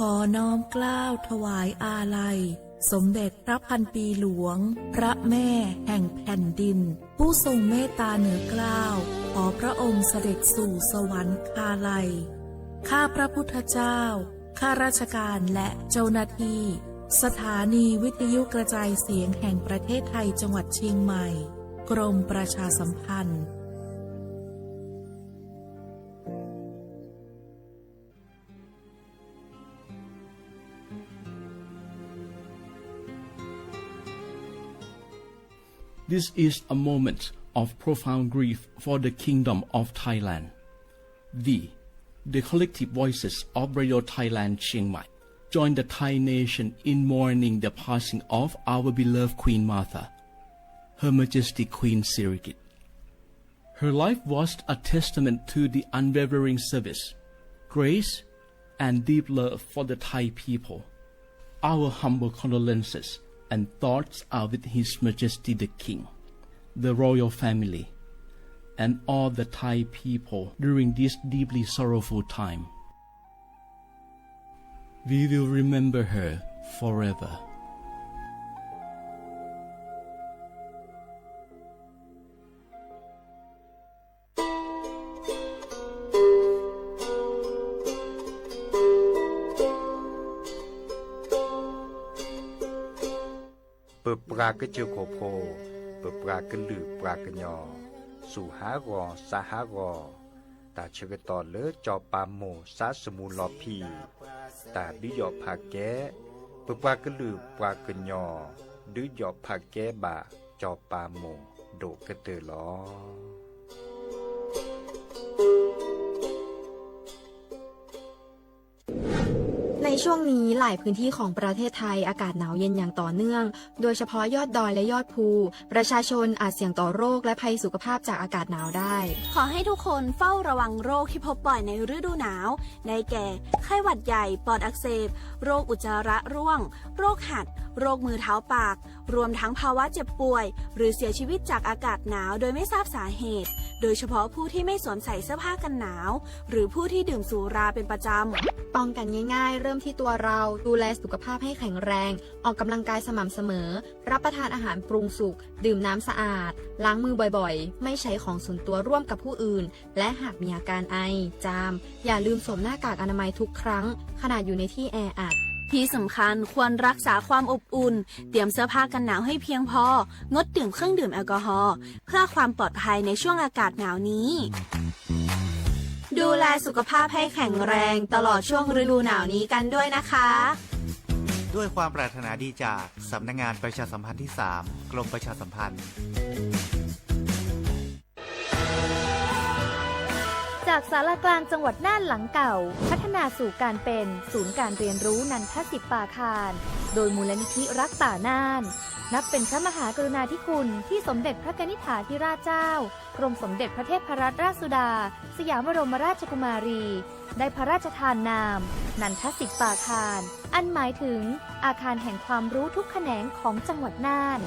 ขอน้อมเกล้าถวายอาลัย สมเด็จพระพันปีหลวง พระแม่แห่งแผ่นดิน ผู้ทรงเมตตาเหนือเกล้า ขอพระองค์เสด็จสู่สวรรคาลัย ข้าพระพุทธเจ้า ข้าราชการและเจ้าหน้าที่ สถานีวิทยุกระจายเสียงแห่งประเทศไทยจังหวัดเชียงใหม่ กรมประชาสัมพันธ์ This is a moment of profound grief for the Kingdom of Thailand. We, the collective voices of Radio Thailand Chiang Mai, join the Thai nation in mourning the passing of our beloved Queen Mother, Her Majesty Queen Sirikit. Her life was a testament to the unwavering service, grace, and deep love for the Thai people. Our humble condolences and thoughts are with His Majesty the King, the royal family, and all the Thai people during this deeply sorrowful time. We will remember her forever. ပပှၤကစၢၢ်ခိၣ်ဖိ, ပပှၤကလုာ်ပှၤကညီ, စူၢ်ဟးဂီၤစးဟးဂီၤ, တၢ်ဆၢကတီၢ်လၢစီၤပၤမိၢ်စါစမူလီၤဖံး, တၢ်ဒုးယီၣ်ဖးကဲ, ပပှၤကလုာ်ပှၤကညီ, ဒုးယီၣ်ဖးကဲဘၣ်စီၤပၤမိၢ်ဒိၣ်ကတၢၢ်လီၤ. ในช่วงนี้หลายพื้นที่ของประเทศไทยอากาศหนาวเย็นอย่างต่อเนื่อง โดยเฉพาะยอดดอยและยอดภู ประชาชนอาจเสี่ยงต่อโรคและภัยสุขภาพจากอากาศหนาวได้ ขอให้ทุกคนเฝ้าระวังโรคที่พบบ่อยในฤดูหนาว ได้แก่ ไข้หวัดใหญ่ ปอดอักเสบ โรคอุจจาระร่วง โรคหัด โรคมือเท้าปาก รวมทั้งภาวะเจ็บป่วย หรือเสียชีวิตจากอากาศหนาวโดยไม่ทราบสาเหตุ โดยเฉพาะผู้ที่ไม่สวมใส่เสื้อผ้ากันหนาว หรือผู้ที่ดื่มสุราเป็นประจำ ป้องกันง่ายๆ เริ่มที่ตัวเรา ดูแลสุขภาพให้แข็งแรง ออกกำลังกายสม่ำเสมอ รับประทานอาหารปรุงสุก ดื่มน้ำสะอาด ล้างมือบ่อยๆ ไม่ใช้ของส่วนตัวร่วมกับผู้อื่น และหากมีอาการไอ จาม อย่าลืมสวมหน้ากากอนามัยทุกครั้ง ขณะอยู่ในที่แออัด ที่สำคัญควรรักษาความอบอุ่น เตรียมเสื้อผ้ากันหนาวให้เพียงพอ งดดื่มเครื่องดื่มแอลกอฮอล์ เพื่อความปลอดภัยในช่วงอากาศหนาวนี้ ดูแลสุขภาพให้แข็งแรงตลอดช่วงฤดูหนาวนี้กันด้วยนะคะ ด้วยความปรารถนาดีจากสำนักงานประชาสัมพันธ์ที่สาม กรมประชาสัมพันธ์ จากศาลากลางจังหวัดน่านหลังเก่า พัฒนาสู่การเป็นศูนย์การเรียนรู้นันทสิปปาคาร โดยมูลนิธิรักป่าน่าน นับเป็นพระมหากรุณาธิคุณที่สมเด็จพระกนิษฐาธิราชเจ้า กรมสมเด็จพระเทพรัตนราชสุดา สยามบรมราชกุมารี ได้พระราชทานนาม นันทสิปปาคาร อันหมายถึงอาคารแห่งความรู้ทุกแขนงของจังหวัดน่าน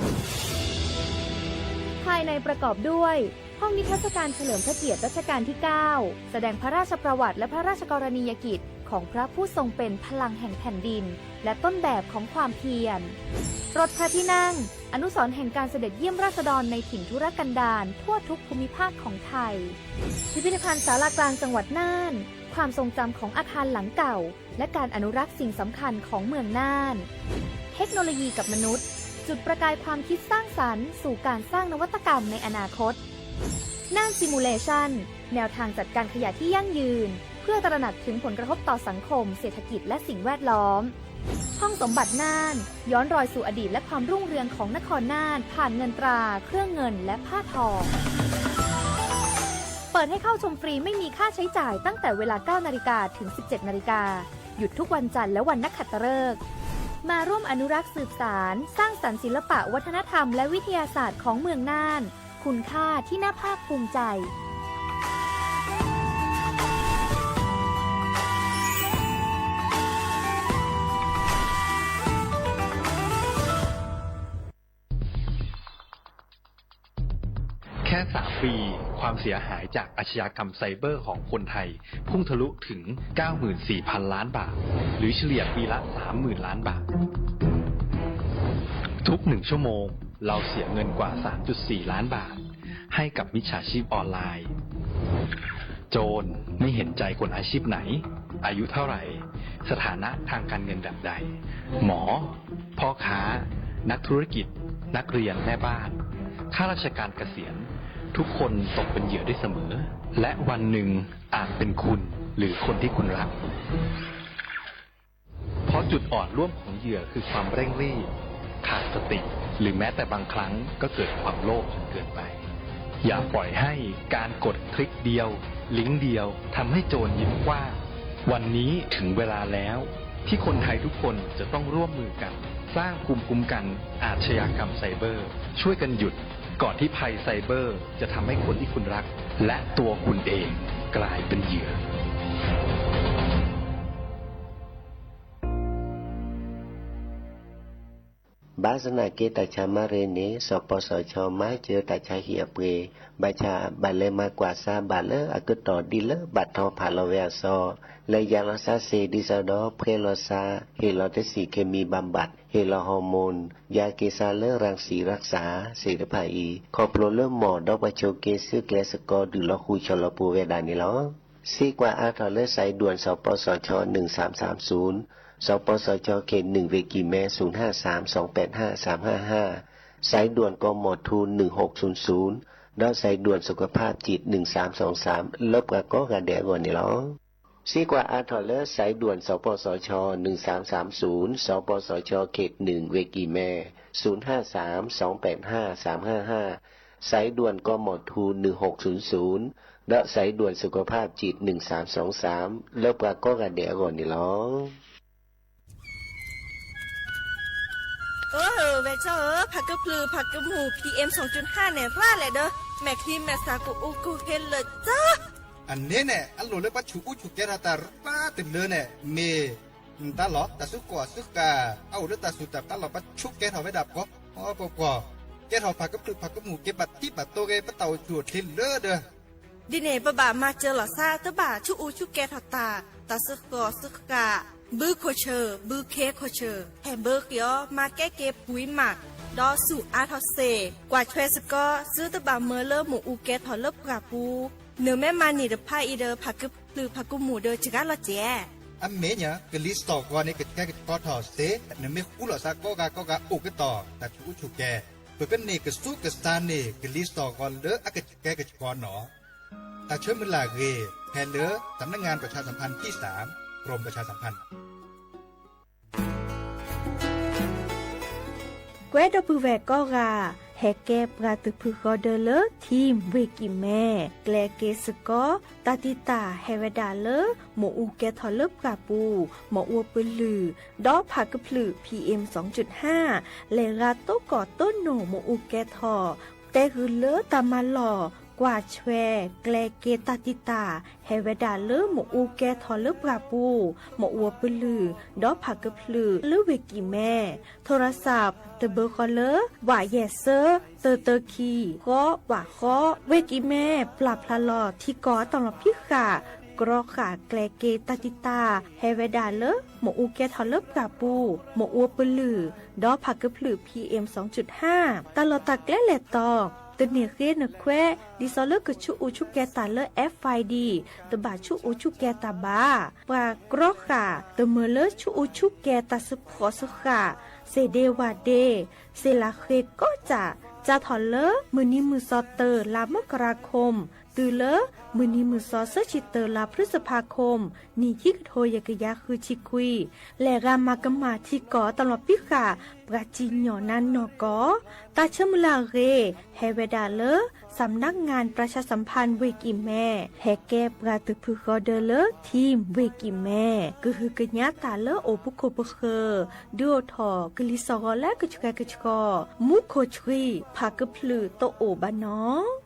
ภายในประกอบด้วย ห้องนิทรรศการเฉลิมพระเกียรติรัชกาลที่เก้า แสดงพระราชประวัติและพระราชกรณียกิจของพระผู้ทรงเป็นพลังแห่งแผ่นดิน และต้นแบบของความเพียร รถพระที่นั่ง อนุสรณ์แห่งการเสด็จเยี่ยมราษฎรในถิ่นทุรกันดารทั่วทุกภูมิภาคของไทย พิพิธภัณฑ์ศาลากลางจังหวัดน่าน ความทรงจำของอาคารหลังเก่า และการอนุรักษ์สิ่งสำคัญของเมืองน่าน เทคโนโลยีกับมนุษย์ จุดประกายความคิดสร้างสรรค์สู่การสร้างนวัตกรรมในอนาคต น่าน Simulation แนวทางจัดการขยะที่ยั่งยืน เพื่อตระหนักถึงผลกระทบต่อสังคม เศรษฐกิจ และสิ่งแวดล้อม ห้องสมบัติน่าน ย้อนรอยสู่อดีตและความรุ่งเรืองของนครน่าน ผ่านเงินตรา เครื่องเงิน และผ้าทอง เปิดให้เข้าชมฟรีไม่มีค่าใช้จ่ายตั้งแต่เวลา เก้านาฬิกา ถึง สิบเจ็ดนาฬิกา หยุดทุกวันจันทร์และวันนักขัตฤกษ์ มาร่วมอนุรักษ์สืบสาน สร้างสรรค์ศิลปะวัฒนธรรมและวิทยาศาสตร์ของเมืองน่าน คุณค่าที่น่าภาคภูมิใจ แค่สามปี ค ความเสียหายจากอาชญากรรมไซเบอร์ของคนไทยพุ่งทะลุถึง เก้าหมื่นสี่พันล้านบาท หรือเฉลี่ยปีละ สามหมื่นล้านบาท ทุกหนึ่งชั่วโมง เราเสียเงินกว่า สามจุดสี่ล้านบาท ให้กับมิจฉาชีพออนไลน์ โจรไม่เห็นใจคนอาชีพไหน อายุเท่าไหร่ สถานะทางการเงินแบบใด หมอ พ่อค้า นักธุรกิจ นักเรียน แม่บ้าน ข้าราชการเกษียณ ทุกคนตกเป็นเหยื่อได้เสมอ และวันหนึ่งอาจเป็นคุณหรือคนที่คุณรัก เพราะจุดอ่อนร่วมของเหยื่อคือความเร่งรีบ ขาดสติ หรือแม้แต่บางครั้งก็เกิดความโลภจนเกินไป อย่าปล่อยให้การกดคลิกเดียว ลิงก์เดียว ทำให้โจรยิ้มกว้าง วันนี้ถึงเวลาแล้ว ที่คนไทยทุกคนจะต้องร่วมมือกัน สร้างภูมิคุ้มกันอาชญากรรมไซเบอร์ ช่วยกันหยุด ก่อนที่ภัยไซเบอร์จะทำให้คนที่คุณรัก และตัวคุณเองกลายเป็นเหยื่อ ဘၣ်ဆၣ်သနာ်က့ တၢ်ဆါမၤရ့န့ၣ် စီၤပီစီၤဆၢမၤစၢၤတၢ်ဆါဟံၣ်အပှ့ၤ, ဘၣ်ဆၣ်ဘၣ်လဲၤမၤကွၢ်စါဘၣ်လၢအကတီၢ်ဒ်လၢဘၣ်ထီၣ်ဖးလီၤဝဲအစီ, လဲၤယၤလီၤစါစ့ၢ်ဒ်သိးဒီး ဖှဲလီၤစါ, ဟ့ၣ်လီၤတဆံးခ့မံဘၣ်ဘၣ်, ဟ့ၣ်လီၤဟီၣ်မူၣ်, ယါက့ၤစါလၢရၣ်စံရၣ်စၢ်သ့ၣ်တဖၣ်အံၤ, ခီဖျိလၢမီၢ်ဒီး ပှၤဆိးက့ဆူကျဲစကီ ဒုးလီၤဃုာ်ဆီၣ်လီၤပူၤဝဲဒၣ်န့ၣ်လီၤ. စံးကွၢ်အါထီၣ်လၢ စဲးဒွဲၣ် စီၤပီစီၤဆၢ နွံသၢမ်သၢမ်သုး, စီၤပီစီၤဆၢ ခ့ၣ်နွံ ဝ့ၢ်ကံၢ်မဲ သုးနၣ်သၢမ် သွင်ပၢၢ်နၣ် သၢမ်ၣ်ၣ်ၣ်, စဲးဒွဲၣ် ကီၢ်မီၢ်ထူ နွံသၢမ်သုး, ဒီးစဲးဒွဲၣ် သုးကဖၣ်စံး နွံသၢမ်သၢမ် လၢပှၤကိးဂၤဒဲးအဂီၢ်န့ၣ်လီၤ. စံးကွၢ်အါထီၣ်လၢ စဲးဒွဲၣ် စီၤပီစီၤဆၢ နွံသၢမ်သၢမ်သုး, စီၤပီစီၤဆၢ ခ့ၣ်နွံ ဝ့ၢ်ကံၢ်မဲ, သုးနၣ်သၢမ် သွင်ပၢၢ်နၣ် သၢမ်ၣ်ၣ်ၣ်, စဲးဒွဲၣ် ကီၢ်မီၢ်ထူ နွံသၢမ်သုး, ဒီးစဲးဒွဲၣ် သုးကဖၣ်စံး နွံသၢမ်သၢမ် လၢပှၤကိးဂၤဒဲးအဂီၢ်န့ၣ်လီၤ. ဝဲကၠီဧၢ, ဖးကဖျုးဖးကမူၣ် PM သွင်จุดห้า န့ၣ် ရၣ်လဲၣ်ဒီး မဲာ်ချံမဲာ်သၣ်ကအိၣ်ကဟ့လၢာ်ကၠီ. အန့ၣ်န့ၣ် အလိၣ်လၢပှၤဆူးအူဆူးကဲထီၣ်တၢ်ရၣ်တလၢန့ၣ် မ့ၢ် တၢ်လီၢ်တၢ်စုကဝဲၤစုဃၣ် အအိၣ်လၢတၢ်စူၢ်တၢ်ပျၢ်လီၤ ပှၤဆူးကဲထီၣ်ဝဲဒၣ်ပှီၤပှီၤပှီၤ, ကဲထီၣ်ဖးကဖျုးဖးကမူၣ် က့ၤဘၣ်တံၢ်ဘၣ်တိၢ်ဂ့ၤ ပတၢ်အိၣ်ဆူၣ်အိၣ်ချ့လၢဒီး ဒ်န့ၣ် ပဘၣ်မၤစၢၤလီၤသး တဘၣ်ဆူးအူဆူးကဲထီၣ်တၢ်, တၢ်စုဃဝဲၤစုဃၣ်, ဘုခိၣ်ဆၢၣ် ဘုခ့ခိၣ်ဆၢၣ် ဟဲဘၢဃံအီၤ မၤကဲက့ၤပှံၤမး, ဒီးဆူးအါထီၣ်စ့ၢ်, ကွၢ်ထွဲစ့ၢ်ကီး သုတဘၣ်မၢလၢမ့ၣ်အူကဲထီၣ်လၢပှၢ်ပူၤ, နမ့ၢ်မၤန့ၢ်တဖၣ်အံၤဒီး ဖးကဖျုးဖးကမူၣ်ဒီးစှၤလီၤစဲး. အမ့ၢ်ညါ ကလံၤစိးဂီၤန့ၣ် ကဆှဲကဆှီထီၣ်စ့ၢ်, နမ့ၢ်ဃူလိာ်သးကိးဂၤကိးဂၤအိၣ်ကတီၢ် တၢ်ဆူးအူဆူးကဲ, ပကန့ၢ်ကစူးကစါန့ၢ် ကလံၤစိးဂီၤလၢအကဆှဲကဆှီနီၤ. တၢ်ဆၢမုၢ်လၢ်အဂ့ၢ် ဖဲလၢ สำนักงานประชาสัมพันธ์ที่สาม กรมประชาสัมพันธ์ ကွဲးဒီပုၢ်ဝဲၢ်ကိးဂၤ, ဟဲကဲပှၤသုးဖုဃီဒၢလၢ ထံဝ့ၢ်ကံၢ်မဲ, ကျဲက့ၤစ့ၢ်ကီး တၢ်တံာ်တာ်ဟဲဝဲဒၣ်လၢ မ့ၣ်အူကဲထီၣ်လၢပှၢ်ပူၤ, မ့ၣ်အူပလုၢ်, ဒီးဖးကဖျုး PM သွင်จุดห้า, လဲၤရၤတိၢ်ကီၢ်တိၢ်နိာ်မ့ၣ်အူကဲထီၣ်, တဲဂုာ်လၢတၢ်မၤလီၢ်, ကွၢ်ထွဲ, ကျဲက့ၤတၢ်တံာ်တာ် ဟဲဝဲဒၣ်လၢမ့ၣ်အူကဲထီၣ်လၢပှၢ်ပူၤ, မ့ၣ်အူပလုၢ်, ဒီးဖးကဖျုးလၢဝ့ၢ်ကံၢ်မဲ, ထိရစး တဘၢဃီလၢ ဝးယဲၢ်သၢ တၢတၢခံ ဃိး ဝးဃိး, ဝ့ၢ်ကံၢ်မဲ ပျၢ်ဖျါလီၤထံကီၢ်အတၢ်လီၤဖံးဃာ်, ကြီဃာ်ကျဲက့ၤတၢ်တံာ်တာ် ဟဲဝဲဒၣ်လၢ မ့ၣ်အူကဲထီၣ်လၢပှၢ်ပူၤ, မ့ၣ်အူပလုၢ်, ဒီးဖးကဖျုး PM သွင်จุดห้า, တၢ်လီၢ်တၢ်ကျဲလဲၤတီၤ, တန့ၢ်ဃ့နခွဲး, ဒ်သိးလၢကဆူးအူဆူးကဲတၢ်လၢ FID, တဘၣ်ဆူးအူဆူးကဲတၢ်ဘၣ်. ပှၤကြီဃာ် တမၢလၢဆူးအူဆူးကဲတၢ်စုဖှီၣ်စုဃာ်, သ့ၣ်ဒ့ဝၣ်ဒ့, သ့ၣ်လၣ်ဃ့ကိးစၢ်, စးထီၣ်လၢ မုၢ်နံၤမုၢ်သီ တၢ လါမကရၤခိၣ်, တုၤလၢ မုၢ်နံၤမုၢ်သီ သၢဆံတၢ လါဖျုစဖါခိၣ်, နံၣ်ခံကထိ ယဲၢ်ကယၤဃုဆံခွံ, လဲၤဂၤမၤကမၣ်ထံကီၢ်တၢ်လီၤဖံးဃာ် ပှၤစံၣ်ညီၣ်နါနီၢ်ကီၢ်, တၢ်ဆၢမုၢ်လၢ်အဂ့ၢ် ဟဲဝဲဒၣ်လၢ สำนักงานประชาสัมพันธ์ ဝ့ၢ်ကံၢ်မဲ, ဟဲကဲပှၤသုးဖုဃီဒၢလၢ ထံဝ့ၢ်ကံၢ်မဲ, ကဟုကညးတၢ်လၢအိၣ်ပူၤခိၣ်ပဃၢၤ, ဒုးအိၣ်ထီၣ်ကလံၤစိးဂီၤလၢကဆှဲကဆှီ, မူခိၣ်ဆှံ ဖးကဖျုးတအိၣ်ဘၣ်နီၤ.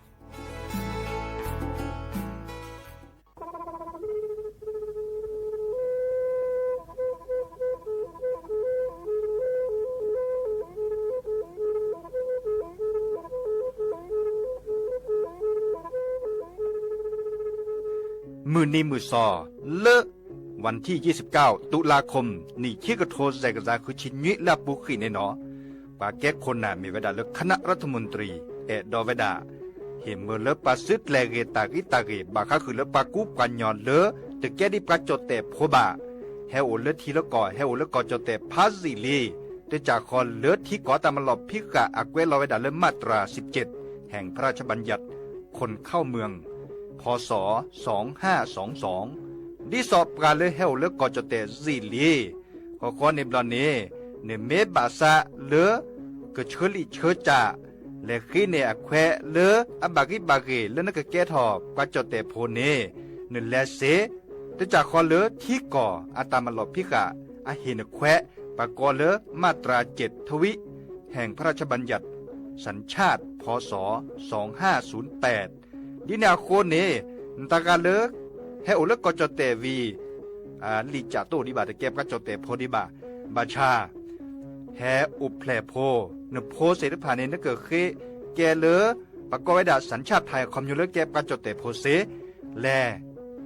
မုၢ်နံၤမုၢ်စီၤ လၢ วันที่ยี่สิบเก้า ตุลาคม နံၣ်ခံကထိ စဲးကစၢ်ဃုဆံနွံလၢအပူၤဃံးန့ၣ်နီၤ, ပှၤကဲခိၣ်နၢ်မ့ၢ်ဝဲဒၣ်လၢ คณะรัฐมนตรี အဲၣ်ဒိးဝဲဒၣ် ဟ့ၣ်မၢလၢပှၤစုကျဲၤဂ့ၤတၢ်ဂံၢ်တၢ်ဂ့ၤ ဘၣ်ဃးဃုာ်လၢပှၤကူပှၤကညီလၢ တကဲဒ်ပှၤကၠီၣ်တဲၣ်ဖိဘၣ်, ဟဲအိၣ်လၢထံလၢကီၢ် ဟဲအိၣ်လၢကီၢ်ကၠီၣ်တဲၣ်ဖးယံာ်လံ, တကးဃီလၢထံကီၢ်အတၢ်မၤလီၢ်ဖံးဃာ်အကွဲးလီၤဝဲဒၣ်လၢ มาตราสิบเจ็ด แห่งพระราชบัญญัติ คนเข้าเมือง พ.ศ. สองห้าสองสอง ဒ်သိးပှၤလၢဟဲအိၣ်လၢကီၢ်ကၠီၣ်တဲၣ်ယံာ်လံ ဃီဃီန့ၣ်ဘျီန့ၣ် နမ့ၢ်ဘၣ်ဆၣ်လၢ ကဆၢလံာ်ဆၢစၢ် လဲၤဃ့န့ၢ်အခွဲးလၢအဘၣ်ဂံၢ်ဘၣ်ဂ့ၤလၢနကကဲထီၣ်ပှၤကၠီၣ်တဲၣ်ဖိန့ၣ် နလဲၤစ့ တကးဃီလၢထံကီၢ်အတၢ်မၤလီၢ်ဖံးဃာ် အဟ့ၣ်နခွဲး ပှၤကိးလၢ มาตราเจ็ดทวี แห่งพระราชบัญญัติสัญชาติ พ.ศ. สองห้าศูนย์แปด ဒ်န့ၣ်အဃိန့ၣ် နတၢ်ဂၤလၢ ဟဲအိၣ်လၢကီၢ်ကၠီၣ်တဲၣ်ဝံၤ လံာ်ကၠၢ်တိၣ်ဒံးဘၣ် တကဲပှၤကၠီၣ်တဲၣ်ဖိဒံးဘၣ်, ဘၣ်ဆၣ် ဟဲအိၣ်ဖျဲၣ်ဖိ, နဖိသ့ၣ်တဖၣ်န့ၣ် နကဃ့ကဲလၢ ပကိးဝဲဒၣ် สัญชาติไทย ခီဖျိလၢကဲပှၤကၠီၣ်တဲၣ်ဖိစ့ၢ်, လဲၤ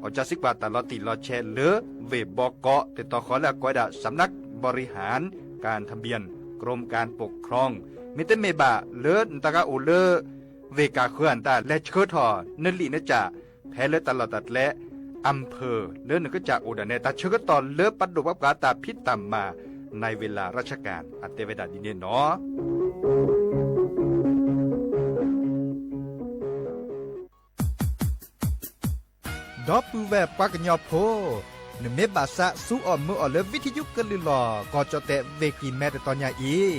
အီၣ်ကၠါစံးကွၢ်တၢ်လီၤတံၢ်လီၤဆဲးလၢ ဝ့ၢ်ဘီကီး တတီၤဃီလၢအကိးဝဲဒၣ် สำนักบริหารการทะเบียน กรมการปกครอง မ့တမ့ၢ်ဘၣ်လၢနတၢ်ဂၤအိၣ်လၢ ဝ့ၢ်ကၢ်ဃၢၤအတၢ် လဲၤဆှၢထီၣ်နလံာ်နကၠၢ် ဖဲလၢတၢ်လီၢ်တၢ်ကျဲ อำเภอ လၢနကစၢ်အိၣ်ဒၣ်န့ၣ် တၢ်ဆၢကတီၢ်လၢပဒိၣ်ပှၤပှၤတၢ်ဖံးတၢ်မၤ ในเวลาราชการ အတဲဝဲဒၣ်ဒ်န့ၣ်နီၤ. ဒီပုၢ်ဝဲၢ်ပှၤကညီဖိ, နမ့ၢ်ဘၣ်ဆၣ်ဆူအီၣ်မုာ်အီၣ်လၢ ဝံထယုကလုၢ်လီၢ် ကီၢ်ကၠီၣ်တဲၣ်ဝ့ၢ်ကံၢ်မဲတတီၤညါအံၤ,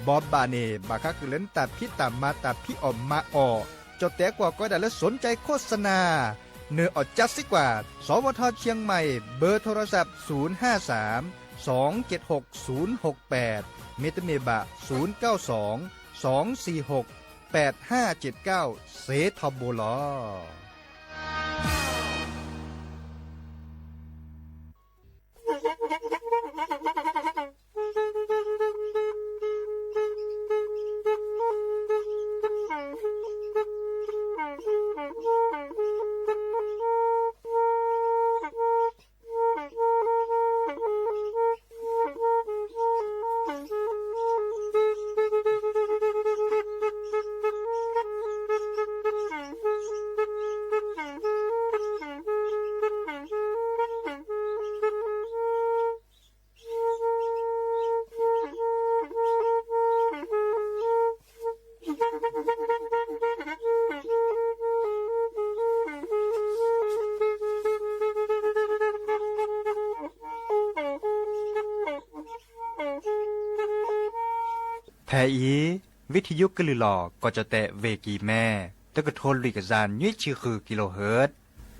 ဘီဘၣ်န့ၣ် ဘၣ်ဃးဃုာ်လၢနတၢ်ဖံးတၢ်မၤတၢ်ဖံးအီၣ်မၤအီၣ်, ကၠီၣ်တဲၣ်အကွီၢ်ကိးဝဲဒၣ်လၢ สนใจโฆษณา နအီၣ်ကၠါစံးကွၢ် สวท.เชียงใหม่ เบอร์โทรศัพท์ ศูนย์ห้าสาม สองเจ็ดหก ศูนย์หกแปด မ့တမ့ၢ်ဘၣ် ศูนย์เก้าสอง สองสี่หก แปดห้าเจ็ดเก้า စ့ထီဘိလီၤ. ဖဲအံၤ ဝံထယုကလုၢ်လီၢ် ကီၢ်ကၠီၣ်တဲၣ်ဝ့ၢ်ကံၢ်မဲ တကထိလွံၢ်ကယၤနွံဆံဃု kilohertz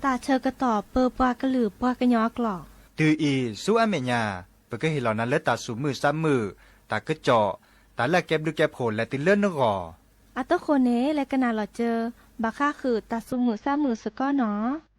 တၢ်ဆၢကတီၢ်ပၢပှၤကလုာ်ပှၤကညီအကျိာ်, တုၤအံၤဆူအမဲာ်ညါ ပကဟ့ၣ်လီၤနၤလၢတၢ်သူၣ်မုာ်သးမုာ်, တၢ်ကစီၣ်, တၢ်လၢအကဲဘျုးကဲဖှိၣ်လဲၤတုၤလၢနဂီၢ်. အတဃိန့ၣ် လဲၤကနၣ်လီၤစၢၤ ဘၣ်ဃးဃုာ်တၢ်သူၣ်မုာ်သးမုာ်စ့ၢ်ကီးနီၤ.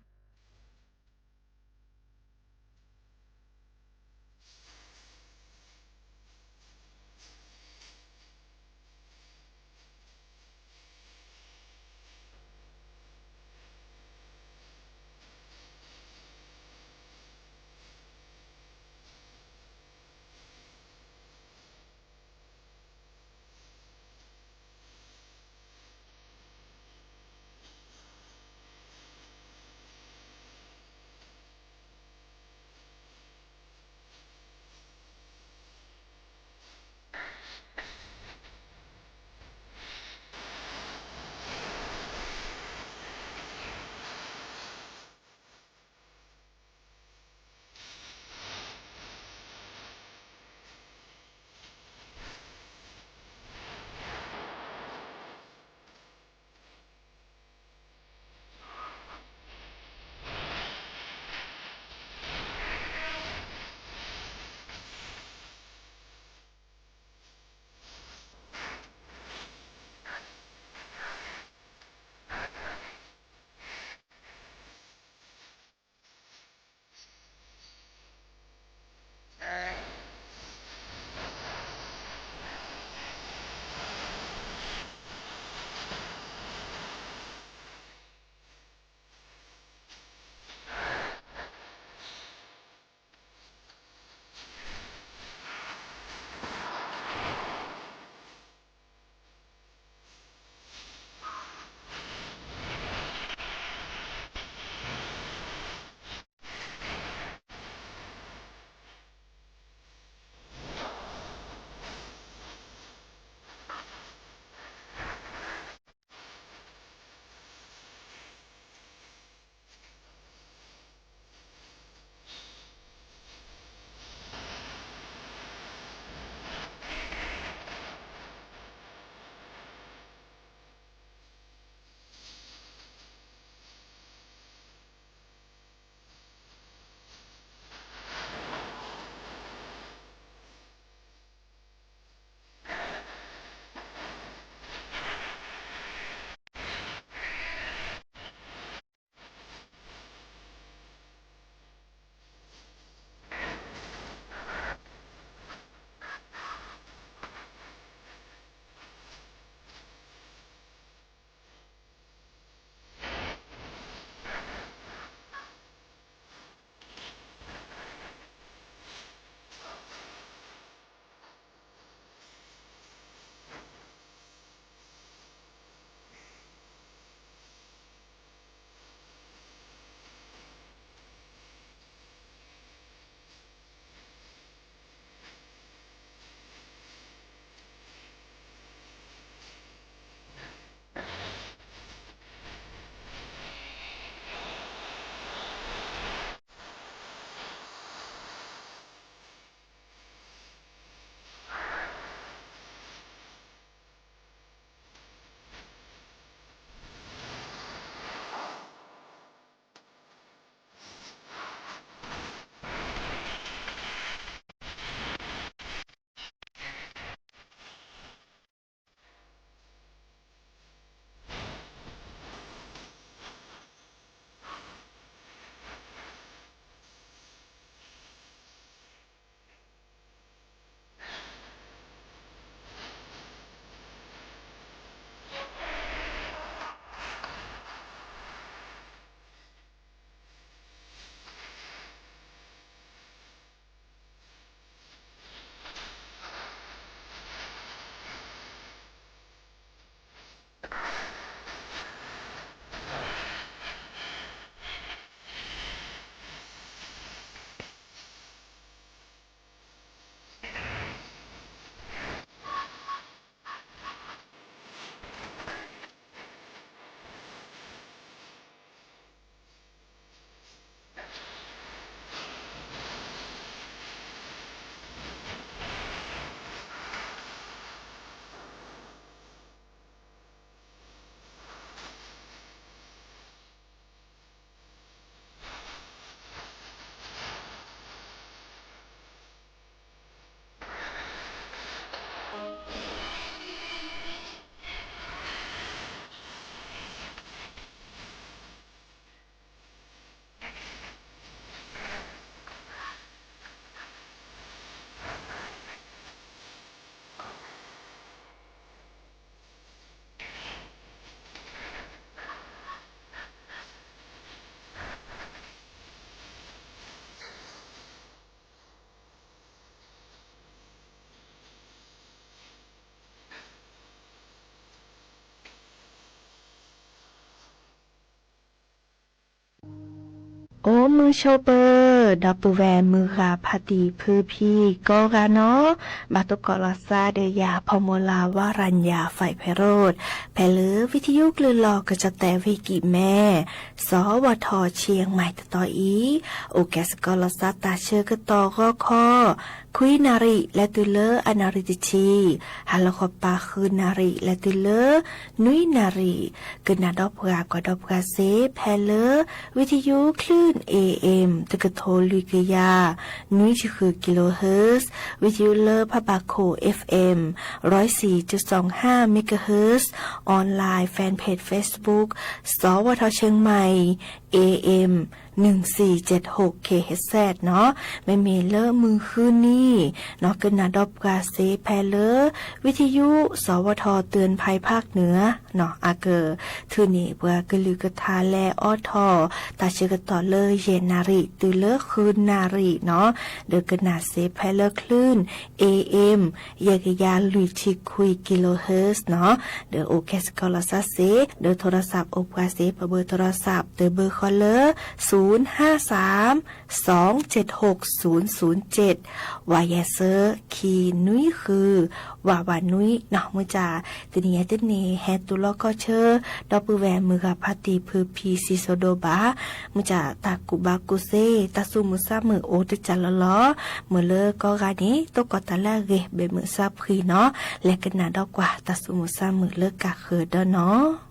အိၣ်မုာ်ဆိးပၢၤ ဒီပုၢ်ဝဲၢ်မုၢ်ဂၤဖါတံၢ်ဖုဖံကိးဂၤနီၤ, ဘၣ်သကိးလီၤသးဒီးယၤ ဖီမုၢ်လၢ် ဝါရၤညၣ် five parrot ဖဲလၢ ဝံထယုကလုၢ်လီၢ်ကစီၣ်သဲးဝ့ၢ်ကံၣ်မဲ စီၤဝီၤထီၣ်ဆံမံၤတတီၤအံၤ, အိၣ်ကဲသကိးလီၤသးတၢ်ဆၢကတီၢ်ဂီၤခီ ခွံနၣ်ရံၣ် လဲၤတုၤလၢအနၣ်ရံၣ်တဆံ, ဟါလီၤခီပၤဃုနၣ်ရံၣ် လဲၤတုၤလၢ နွံနၣ်ရံၣ်, ကနၣ်ဒီးပှၤကွၢ်ဒီးပှၤစ့ ဖဲလၢ ဝံထယုကလုၢ် A M တကထိလွံၢ်ကယၤ နွံဆံဃု kilohertz, ဝံထယုလၢဖးဘၣ်ခိၣ် F M ร้อยสี่จุดสองห้า megahertz, online fan page Facebook စီၤဝီၤထီၣ်ဆံမံၤ A M หนึ่งสี่เจ็ดหก K H Z နီၤ, မ့မ့ၢ်လၢမုၢ်ဃုနံၤ နီၤ ကနၣ်ဒီးပှၤစ့ဖဲလၢ ဝံထယု စီၤဝီၤထီၣ် เตือนภัยภาคเหนือ နီၤ အကထုးန့ၢ်ပှၤကလုာ်ကထါလဲၤအိးထီၣ် တၢ်ဆၢကတီၢ်လၢယဲၢ်နၣ်ရံၣ် တုၤလၢဃုနၣ်ရံၣ်နီၤ, ဒီးကနၣ်စ့ဖဲလၢ คลื่น A M ယဲၢ်ကယၤလွံၢ်ဆံခွံ kilohertz နီၤ, ဒီးအိၣ်ကဲသကိးလီၤသးစ့ ဒီး โทรศัพท์ အိၣ်ပှၤစ့ ပဘၢ โทรศัพท์ တဘၢဃီလၢ ศูนย์ห้าสาม สองเจ็ดหกศูนย์ศูนย์เจ็ด ဝးယဲၢ်ဆၢ ခံနွံဃု ဝးဝးနွံနီၤ, မုၢ်ကၢ် တနံၤအံၤတနံၤ ဟဲတူၢ်လိာ်ကီၢ်ဆၢ ဒီပုၢ်ဝဲၢ်မုၢ်ဂၤဖါတံၢ်ဖုဖံစံၣ်စိၤဒိၣ်ဘၣ်, မုၢ်ကၢ်တၢ်ကူၣ်ဘၣ်ကူၣ်သ့ တၢ်သူၣ်မုာ်သးမုာ်အိၣ်တကၢ်လီၤလီၤ, မ့ၢ်လၢကိးဂၤန့ၣ် သကိးတၢ်လၢအဂ့ၤ ဘဲးမုာ်သးဖှံနီၤ, လဲၤကနၣ်ဒီးကွၢ်တၢ်သူၣ်မုာ်သးမုာ်လၢကၢ်ဃၢၤဒီးနီၤ.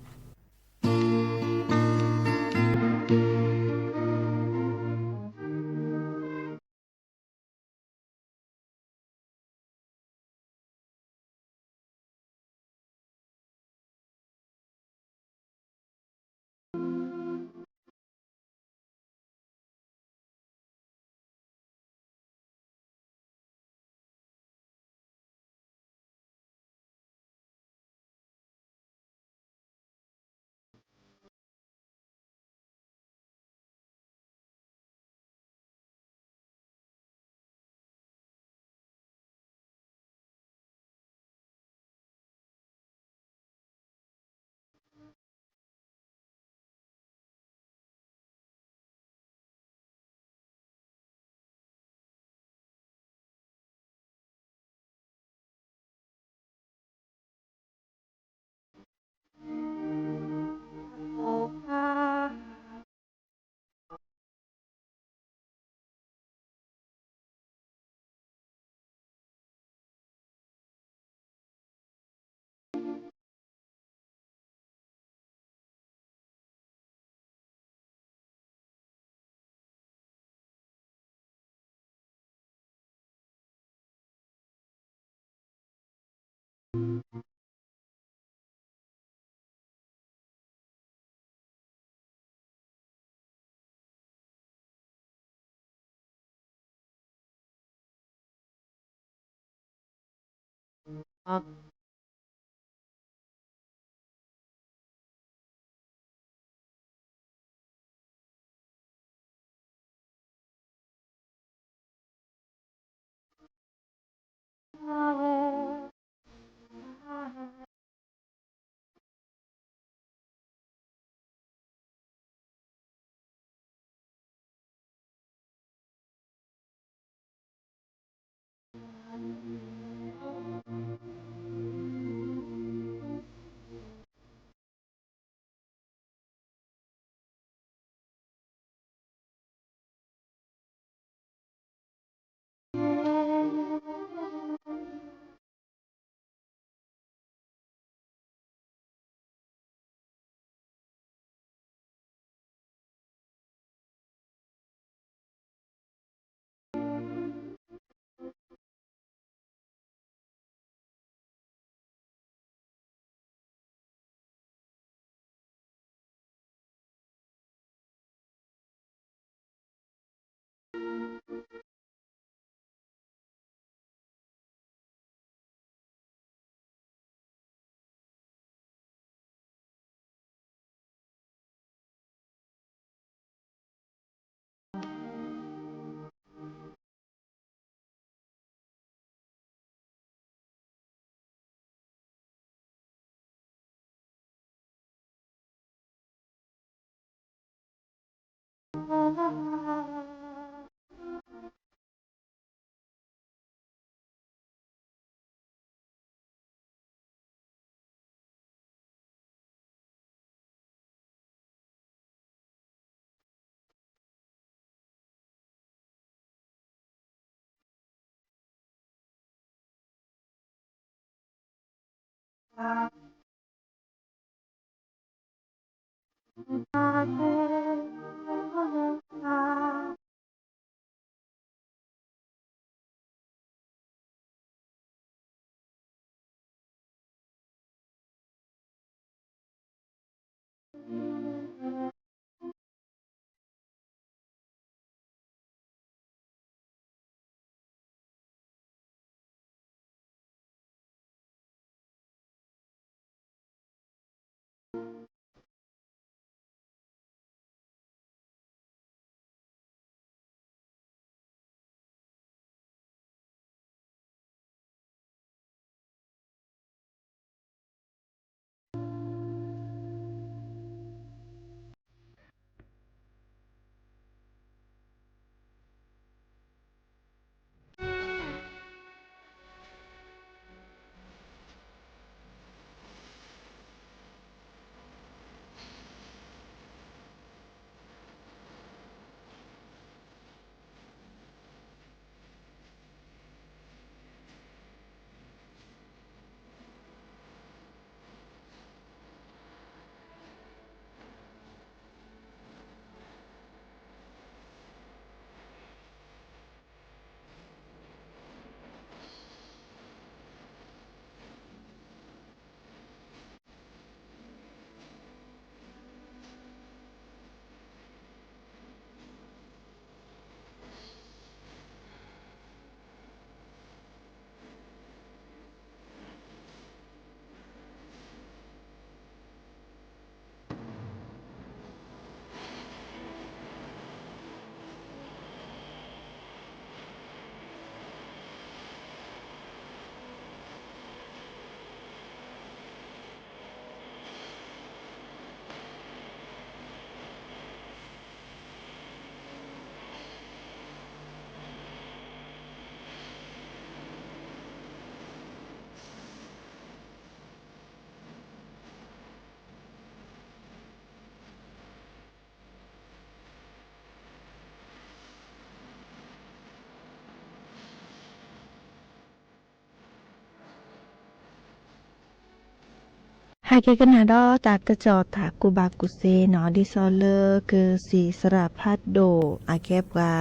ဟဲက့ၤကနၣ်ဒီးတၢ်ကစီၣ်တၢ်ကူၣ်ဘၣ်ကူၣ်သ့နီၤ, ဒ်သိးလၢကစံးစရၣ်ဖးဒိၣ် အကဲပှၤ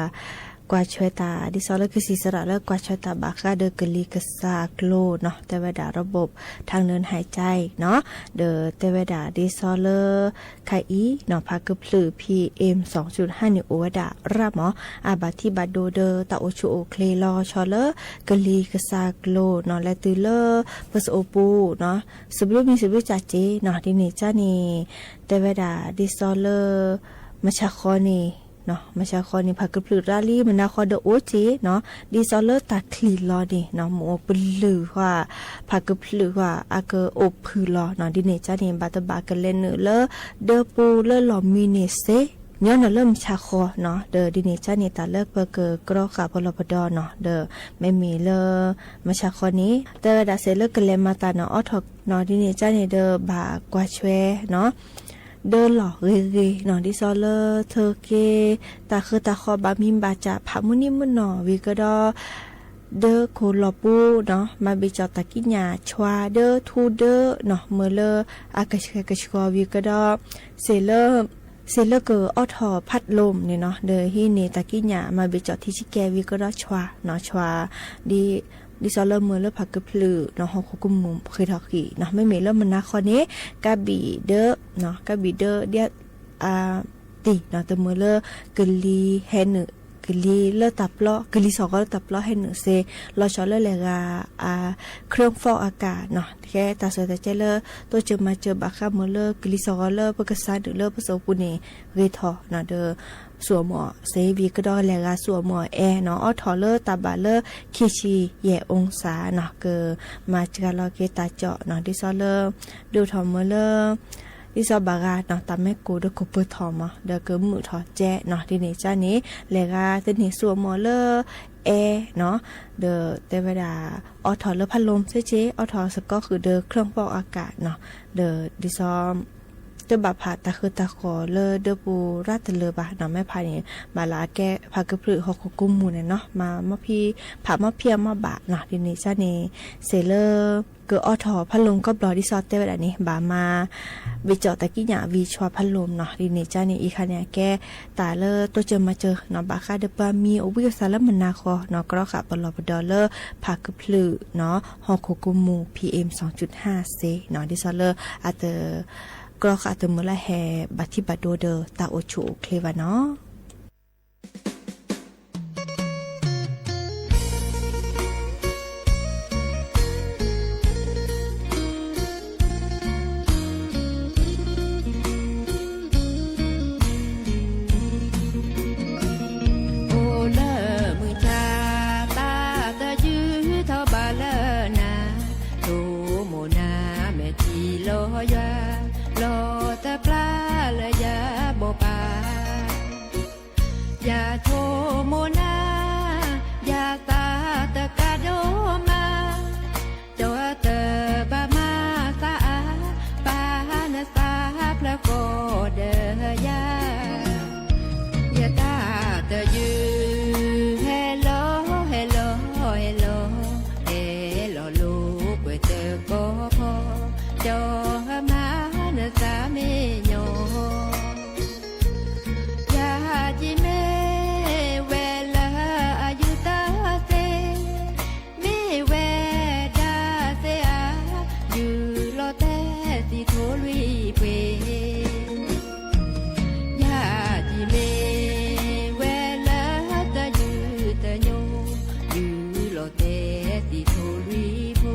ကွၢ်ထွဲတၢ်, ဒ်သိးလၢကစံးစရၣ်လၢကွၢ်ထွဲတၢ်ဘၣ်ဃးဒီးကလံၤကစၢ်အကျိၤနီၤ, တဲဝဲဒၣ် ระบบทางเดินหายใจ နီၤ, ဒီးတဲဝဲဒၣ်ဒ်သိးလၢ ခါအံၤနီၤ ဖးကဖျၢၣ် PM စံးဟါန့ၣ် အိၣ်ဝဲဒၣ်ရၣ်မး, အဘၣ်ထံးဘၣ်ဒိဒီးတၢ်အိၣ်ဆူၣ်အိၣ်ချ့လီၤဆီလၢ ကလံၤကစၢ်ကျိၤနီၤ လဲၤတုၤလၢပစိာ်ပူၤနီၤ, စဘျုးမံၤစဘျုးကၠးက့နီၤ, ဒ်န့ၣ်ကၠၢန့ၣ် တဲဝဲဒၣ်ဒ်သိးလၢ မုၢ်ဆါဃီန့ၣ် မုၢ်ဆါဃီန့ၣ် ဖးကဖျၢၣ်ရၣ်လံ မုၢ်နၤဃီဒီးအိၣ်က့နီၤ, ဒ်သိးလၢတၢ်ချံးလီၤန့ၣ်နီၤ မ့ၢ်အိၣ်ပလုာ်ဃီ, ဖးကဖျၢၣ်ဃီ အကအိၣ်ဖုၣ်လီၤနီၤ, ဒ်န့ၣ်ကၠၢန့ၣ် ဘၣ်တဘၣ်ကလဲၤနုာ်လၢ ဒၢပူၤလၢလီၢ်မံန့ၣ်စ့ ညီနုၢ်လၢမုၢ်ဆါဃီနီၤ, ဒီးဒ်န့ၣ်ကၠၢန့ၣ် တၢ်လၢပကကြီဃာ်ပလီၢ်ပဒီနီၤ, ဒီးမ့မ့ၢ်လၢ မုၢ်ဆါဃီန့ၣ် တဲဝဲဒၣ်စ့ၢ်လၢကလဲၤမၤတၢ်နီၤ အိးထီၣ်နီၤ, ဒ်န့ၣ်ကၠၢန့ၣ်ဒီးဘၣ်ကွၢ်ထွဲနီၤ ဒၢလီၢ်ဂ့ၤဂ့ၤနီၤ, ဒ်သိးလၢထၢက့ တၢ်ဃၢတၢ်ဃီဘၣ်မံဘၣ်ကၠး ဖးမုၢ်နံၤမုၢ်နီၢ်ဝံၤကဒီး ဒၢခိၣ်လီၤပူၤနီၤ မၤဘ့ၣ်ကၠီၣ်တၢ်ကံးညာ် ဆွါဒၢထူဒၢနီၤ မၢလၢအကဆှဲကဆှီဝံၤကဒီး စ့ၢ်လၢ စ့ၢ်လၢကအိးထီၣ်ဖးလိာ်န့ၣ်နီၤ, ဒီးဟံးန့ၢ်တၢ်ကံးညာ် မၤဘ့ၣ်ကၠီၣ်ထံဆံကဲဝံၤကဒီး ဆွါနီၤ ဆွါ ဒ် ဒ်သိးလၢမၢလၢဖးကဖျၢၣ်နီၤ ဟီၣ်ခိၣ်ကမူၣ်ဃ့ၢ်ထီၣ်ဃံးနီၤ, မ့မ့ၢ်လၢမုၢ်နၤဃီန့ၣ် ကးဘံၣ်ဒၢ ကးဘံၣ်ဒၢဒ် တံၢ်နီၤ တမၢလၢကလံၤဟဲနုာ် ကလံၤလၢတၢ်ပျီ ကလံၤစ့ၢ်ကီးလၢတၢ်ပျီဟဲနုာ်စ့ၢ် လီၤဆီလၢလဲၤဂၤ အ เครื่องฟอกอากาศ နီၤ, ကဲတၢ်ဆၢတၢ်ကဲလၢ တိစၢၤမၤစၢၤဘၣ်ဃးမၢလၢကလံၤစ့ၢ်ကီးလၢပကစၢ်နုာ်လၢပစိာ်ပူၤန့ၣ် ဂ့ၤထီၣ်နီၤ, ဒီး စူၣ်အမီၢ်စ့ၢ်ဝံၤကဒီးလဲၤဂၤစူၣ်အမီၢ်အဲၣ်နီၤ, အိးထီၣ်လၢတၢ်ဘၣ်လၢ ခံဆံယဲၢ် องศา နီၤ, ကမၤစှၤလီၤက့ၤတၢ်ကၠီၣ်နီၤ, ဒ်သိးလၢ ဒိၣ်ထီၣ်မၢလၢ ဒ်သိးဘၣ်ဂၤနီၤ တၢ်မ့ၢ်ကိၢ်ဒီးကိၢ်ပၢၢ်ထီၣ်မး ဒီးကမုာ်ထီၣ်ကဲနီၤ ဒ်န့ၣ်ကါန့ၣ် လဲၤဂၤသန့ၤဆူအမိၢ်လၢ အဲၣ်နီၤ ဒီးတဲဝဲဒၣ် အိးထီၣ်လၢဖးလိၢ်စ့ၢ်ကီး အိးထီၣ်စ့ၢ်ကီးဃုာ်ဒီး เครื่องฟอกอากาศနီၤ ဒီးဒ်သိး တဘၣ်ဖးတၢ်ဃုတၢ်ဃီၤလၢဒၢးပူၤရၣ်တလၢာ်ဘၣ်နီၤ မ့ၢ်ဖးန့ၣ် ဘၣ်လၢအကဲဖးကဖျၢၣ်ဟီၣ်ခိၣ်ကိးမူၤန့ၣ်နီၤ မၤမီၢ်ဖံး ဖးမီၢ်ဖံးအမီၢ်ဘၣ်နီၤ ဒ်န့ၣ်ကါန့ၣ် စ့ၢ်လၢ ကအိးထီၣ်ဖးလိၢ်ကီၢ်ဘျီ ဒ်သိးတဲဝဲဒၣ်န့ၣ် ဘၣ်မၤ ဝံၤကၠီၣ်တၢ်ကံးညာ်ဝံၤဆှါဖးလိၢ်နီၤ ဒ်န့ၣ်ကါန့ၣ် အံၤခါန့ၣ် အကဲတၢ်လၢတိစၢၤမၤစၢၤနီၤ ဘၣ်ဃးဒီးပှၤမံၤအိၣ်ဘှံးအိၣ်သါလၢမုၢ်နၤဃီနီၤ ကြီဃာ်ပလီၢ်ပဒီလၢဖးကဖျၢၣ်နီၤ ဟီၣ်ခိၣ်ကိးမူၤ PM စ့ၢ်နီၤ ဒ်သိးလၢအတ ကြီဃာ်တမုာ်လၢဟဲဘၣ်ထံဘၣ်ဒိဒီးတၢ်အိၣ်ဆူၣ်အိၣ်ချ့ဘၣ်နီၤ အိၣ်လၢမုၢ်ဆါ သးတယုၢ်ထီၣ်ဘၣ်လၢနၤ ဆိကမိၣ်နၤ မဲာ်ထံလီၤယွၤ လီၤတပျၢ်လၢယဘိးပၢ် ယဆိကမိၣ်နၤ ယသးတကးဒိၣ်မး ဒီးတဘၣ်မၤသးအါ ပာ်နသးဖျၢၣ်ဃီဒီးယၤ ယတၢ်တယုၢ် ဟဲလီၤ ဟဲလီၤ ဟဲလီၤ ဟဲလီၤလိာ်ကွဲတကီၢ်ဖီ ဒီးမၤနသးမ့ၢ်ညီ ယၤယမ့ၢ်ဝဲလၢအယူၢ်တၢ်သ့ မ့ၢ်ဝဲဒၣ်သ့ဧါ ယူၢ်လီၤတဲသံထိၣ်လွံၢ်ပှ့ၤ ယၤယမ့ၢ်ဝဲလၢတယုၢ်တညိ ယူၢ်လီၤတဲသံထိၣ်လွံၢ်ဖိ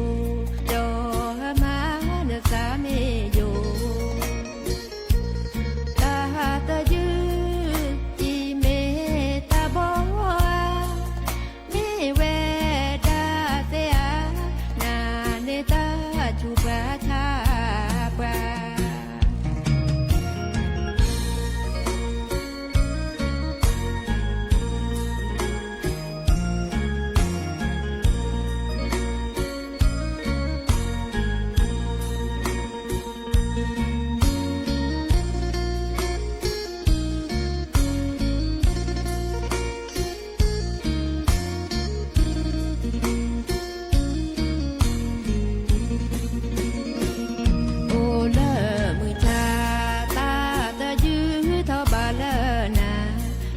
ဒီးမၤနသးမ့ၢ်ယိာ် တၢ်တယုၢ် ယမ့ၢ်တၢ်ဘီဧါ မ့ၢ်ဝဲဒၣ်သ့ဧါ နၤန့ၣ်တၢ်ဆူးပှၤဆါပှၤ အိၣ်လၢမုၢ်ဆါ သးတယုၢ်ထီၣ်ဘၣ်လၢနၤ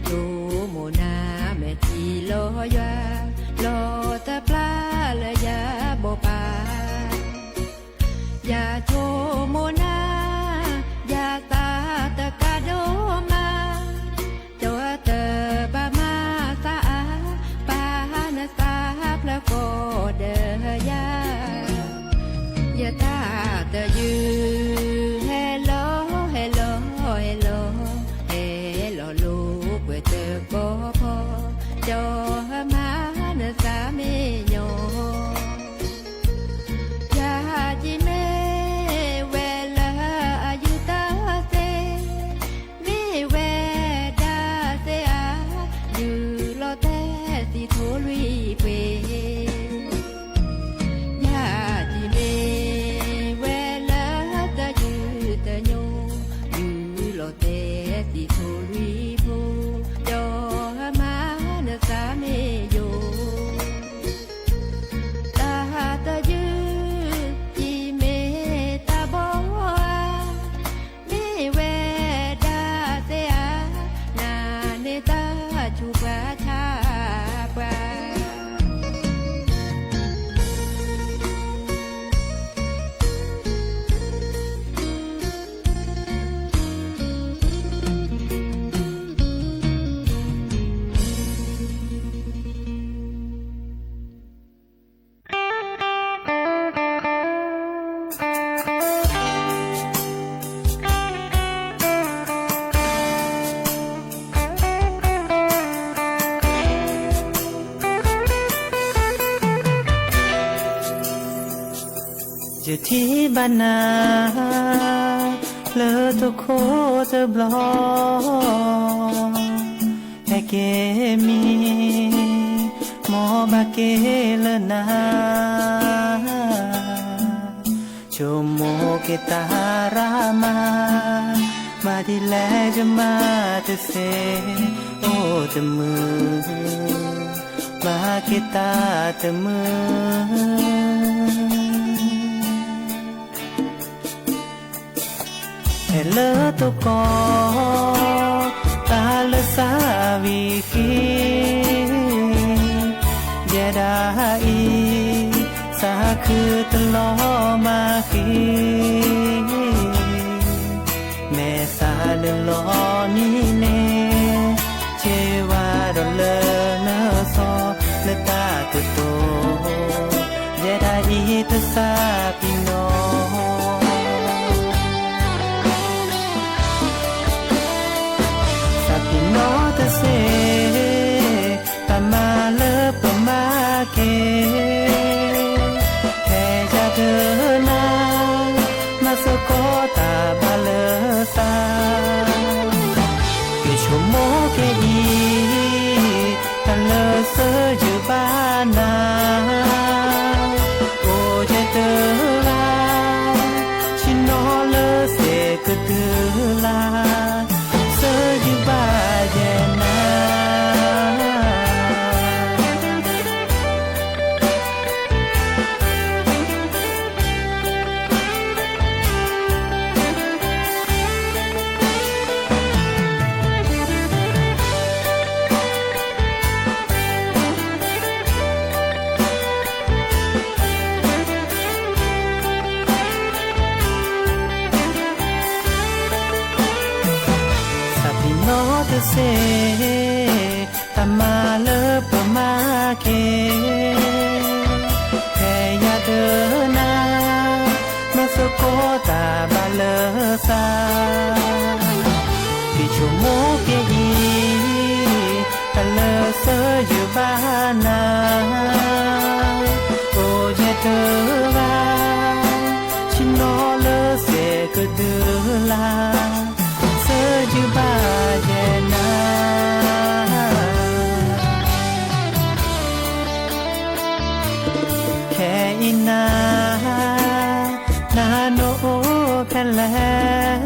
ဆိကမိၣ်နၤ မဲာ်ထံလီၤယွၤ လီၤတပျၢ်လၢယဘိးပၢ် ယၤဆိကမိၣ်နၤ ယသးတကးဒိၣ်မး ဒီးတဘၣ်မၤသးအါ ပာ်နသးဖျၢၣ်ဃီဒီးယၤ ယတၢ်တယုၢ် ဟဲလီၤ ဟဲလီၤ ဟဲလီၤ ဟဲလီၤလိာ်ကွဲတကီၢ်ဖီ ဒီးမၤနသးမ့ၢ်ညီ ယၤယမ့ၢ်ဝဲလၢအယူၢ်တၢ်သ့ မ့ၢ်ဝဲဒၣ်သ့ဧါ ယူၢ်လီၤတဲသံထိၣ်လွံၢ်ပှ့ၤ ယၤယမ့ၢ်ဝဲလၢတယုၢ်တညိ ယူၢ်လီၤတဲသံထိၣ်လွံၢ်ဖိ ဒီးမၤနသးမ့ၢ်ယိာ် တၢ်တယုၢ် ယမ့ၢ်တၢ်ဘီဧါ မ့ၢ်ဝဲဒၣ်သ့ဧါ နၤန့ၣ်တၢ်ဆူးပှၤဆါပှၤ ယထံၣ်ဘၣ်နၤ လၢတခိၣ်တဘျီ ဟဲက့ၤမံ, မ်ဘၣ်က့ၤလၢနၤ, ဆိကမိၣ်က့ၤတၢ်ရၤမၤ, မၤဒ်လဲၣ်ယမၤတသ့, အိၣ်တမုာ်, မၤက့ၤတၢ်တမုာ် ဟဲလၢတကီၢ်, တၢ်လၢစၢ်ဝံၤဃံ, ယဲဒၣ်အံၤ, စၢ်ခုတလီၤမၢ်ဃံ, မဲာ်သၣ်လၢလီၤနံၤန့ၣ်, က့ၤဝါဒီးလၢနစီၤ, လၢတၢ်ကတိၤ, ယဲဒၣ်အံၤတစၢ်ပံၤနီၤ စၢ်ပံၤနီၤတစ့, တၢ်မၤလၢပမၤက့ၤ, ဖဲယၤဒၢနၤ, မၤသကိးတၢ်ဘၣ်လၢသး, က့ၤဆိကမိၣ်က့ၤအံၤ, တၢ်လၢစၢၤယုာ်ဘၣ်နၤ အိၣ်ယဲၢ်တဂၤ, ဆ့ၣ်နီၤလၢစဲးကတၢၢ်လၢ်, စၢၤယုာ်ဘၣ်ယဲၢ်နၤ စၢ်ပံၤနီၤတစ့, တၢ်မၤလၢပမၤက့ၤ, ဖဲယၤဒၢနၤ, မၤသကိးတၢ်ဘၣ်လၢသး, က့ၤဆိကမိၣ်က့ၤအံၤ, တၢ်လၢစၢၤယုာ်ဘၣ်နၤ, အိၣ်ယဲၢ်တဂၤ, ဆ့ၣ်နီၤလၢစဲးကတၢၢ်လၢ်, စၢၤယုာ်ဘၣ်ယဲၢ်နၤ ခဲအံၤနၤ, နၤနအိၣ်ဖဲလဲၣ်,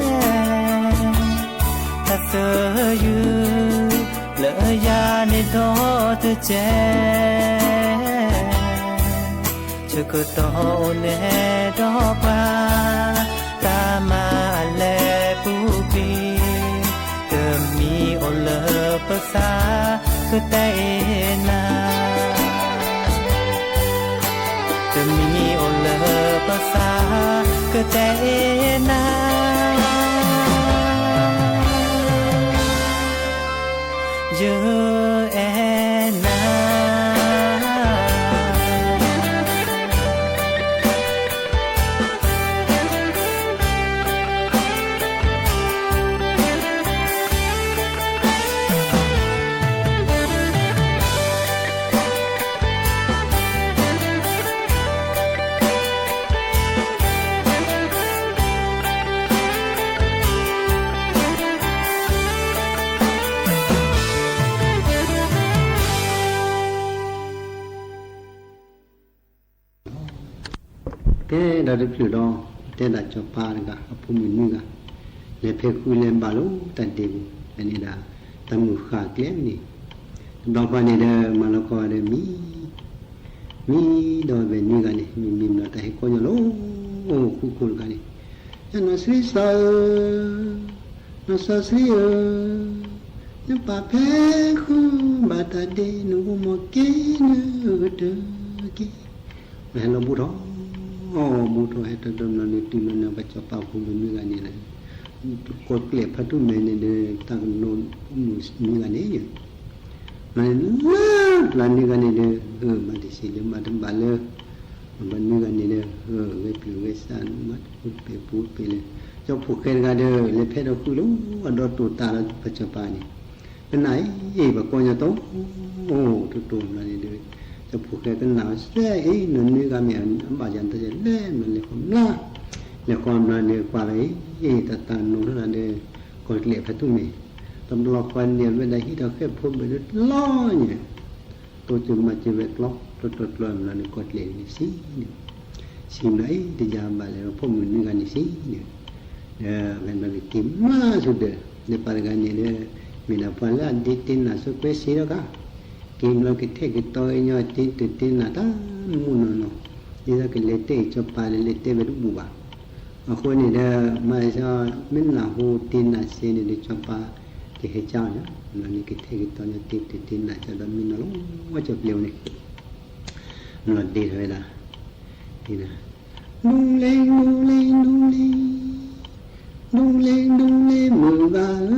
တၢ်စၢၤယုာ်, လၢယၤန့ၣ်ဒီတကဲ, ဆၢကတီၢ်အိၣ်နဲဒီးပှၤ, တၢ်မၤအလဲၤပူၤကွံာ်, တမံၤအိၣ်လၢပသး, ကတဲအ့ၣ်နၤ တမံၤအိၣ်လၢပသး, ကတဲအ့ၣ်နၤ, ယအဲၣ်နၤ. ကဲ ဒီးတချုးဒီး တဲဒၣ်စီၤပၤတဂၤ အဖိမုၣ်နွံဂၤ လဲၤဖဲဃုလဲၤဘၣ်လၢတၢ်ဒ့ပူၤ ဖဲန့ၣ်ဒၣ် တၢ်မုၢ်ဃၢ်ကျဲန့ၣ် တဘျီဃီန့ၣ်ဒီး မၤလီၤကီဒီးမံ မံဒီးဝဲနွံဂၤန့ၣ် မံမံဘျီတၢ်ဟဲကိးညီလီၤ အိၣ်ဃုခိၣ်တဂၤန့ၣ် ယနီၢ်ဆှံစီၤဧၢ, နီၢ်စီၤဆှံဧၢ, နပာ်ဖဲဃုဘၣ်တၢ်ဒ့ နဂီၢ်မီၢ်က့ၤနကတၢၢ်က့ၤ ဟဲလီၤဘူးထီၣ်, ဘူးထီၣ်ဟဲတဘျီန့ၣ် တုၤလီၤန့ၣ် ပှၤစီၤပၤဖိမုၣ်နွံဂၤန့ၣ် ကိးကျဲၢ်ဖးထူမဲာ်န့ၣ်ဒီး တၢ်ကနိးမုၣ်နွံဂၤန့ၣ် မၤလၢပျၢ်နွံဂၤန့ၣ်ဒီး မၤတစံးလၢမၤတဘၣ်လၢ ပှၤနွံဂၤန့ၣ်ဒီး ဂဲၤပျုၤဂဲၤစၢ် မၤတပူၤပဲာ်ပူၤပဲာ်လၢ ကၠီဖှိၣ်ဃဲတဂၤဒီး လဲၤဖဲဒီးဃုလၢအဒီတိာ်တၢ်လၢပှၤစီၤပၤန့ၣ် ကနၣ်အံၤ ပှၤကိးညီတိၢ် တိၢ်တိၢ်မၤန့ၣ်ဒီး ကၠီဖှိၣ်ဃဲကနၣ်စဲအံၤ နနွံဂၤမ့ၢ်အဘၣ်ယၤတၢ်လဲၤမၤလဲၤဃီမျါ လဲၤဃီမျါန့ၣ် ကွၢ်လီၤအံၤ တၢ်တၢ်နီၢ်ထီၣ်ဒီး ကီၢ်ကျဲးဖးထူမ့ၢ် တဘျီဃီန့ၣ် အဝဲဒၣ်ဟံးထီၣ်ဃဲၣ်ဖိဘၢၣ်လၢလီၤညါ တိစၢၤမၤစၢၤဝဲကျီ ကျီကျီကျီ မ့ၢ်လီၤန့ၣ်ကီၢ်ကျဲးန့ၣ်စံးန့ၣ် စံးမ့ၢ်လီၤအံၤ တယၤဘၣ်လဲၣ် ဖိမုၣ်နွံဂၤန့ၣ်စံးန့ၣ် ဒီးအဝဲန့ၣ်က့ၤမၤဆူၣ်ဒီး လၢပၢ်တဂၤန့ၣ်ဒီး မ့ၢ်ဒၣ်ပှၤလၢအဒ့တ့နၤဆိကွဲစ့ဒီးကါ က့ၤမ့ၢ်ကထဲက့ၤတီကညီတ့တ့တ့နၤတၢ်မူနီၢ်နီၢ် ဒ်သိးကလဲၤတဲအံၤစီၤပၤဒီးလဲၤတဲဝဲတဘူၣ်ဘၣ်. အဃိန့ၣ်ဒီး မၤစၢၤ မ့ၢ်နၢ်ဟူတ့နၤစ့န့ၣ်ဒီး စီၤပၤကဟဲကၢအီၤညါ မ့ၢ်လီၤန့ၣ်ကထဲက့ၤတီကညီတ့တ့တ့နၤကဒီးမ့ၢ်နီၢ်လီၤ ကၠီပျဲဝဲန့ၣ် မ့ၢ်လီၤဒ့ထီၣ်ဝဲဒၣ် ဒူလဲဒူလဲဒူလဲ ဒူလဲဒူလဲမုၢ်ဂၤဧၢ,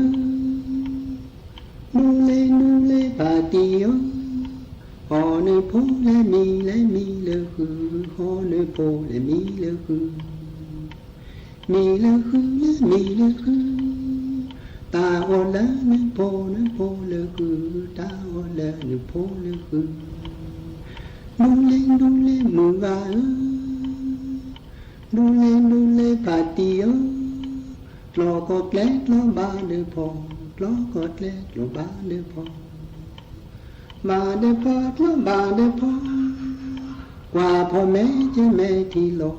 ဒူလဲဒူလဲဖါတံၢ်ဧၢ, ဟီၣ်နၢဖှိၣ်လဲၤမံလဲၤမံလၢဃု, ဟီၣ်နၢဖှိၣ်လဲၤမံလၢဃု, မံလၢဃုလဲၤမံလၢဃု, တၢ်အီၣ်လၢနၢဖှိၣ်နၢဖှိၣ်လၢဃု, တၢ်အီၣ်လၢနၢဖှိၣ်လၢဃု, ဒူလဲဒူလဲမုၢ်ဂၤဧၢ, ဒူလဲဒူလဲဖါတံၢ်ဧၢ, ကျီကီၢ်ကျဲကျီဘၣ်လၢဖီ, ကျီကီၢ်ကျဲကျီဘၣ်လၢဖီ, ဘၣ်လၢဖီကျီဘၣ်လၢဖီ, ကွၢ်ဖီမဲာ်က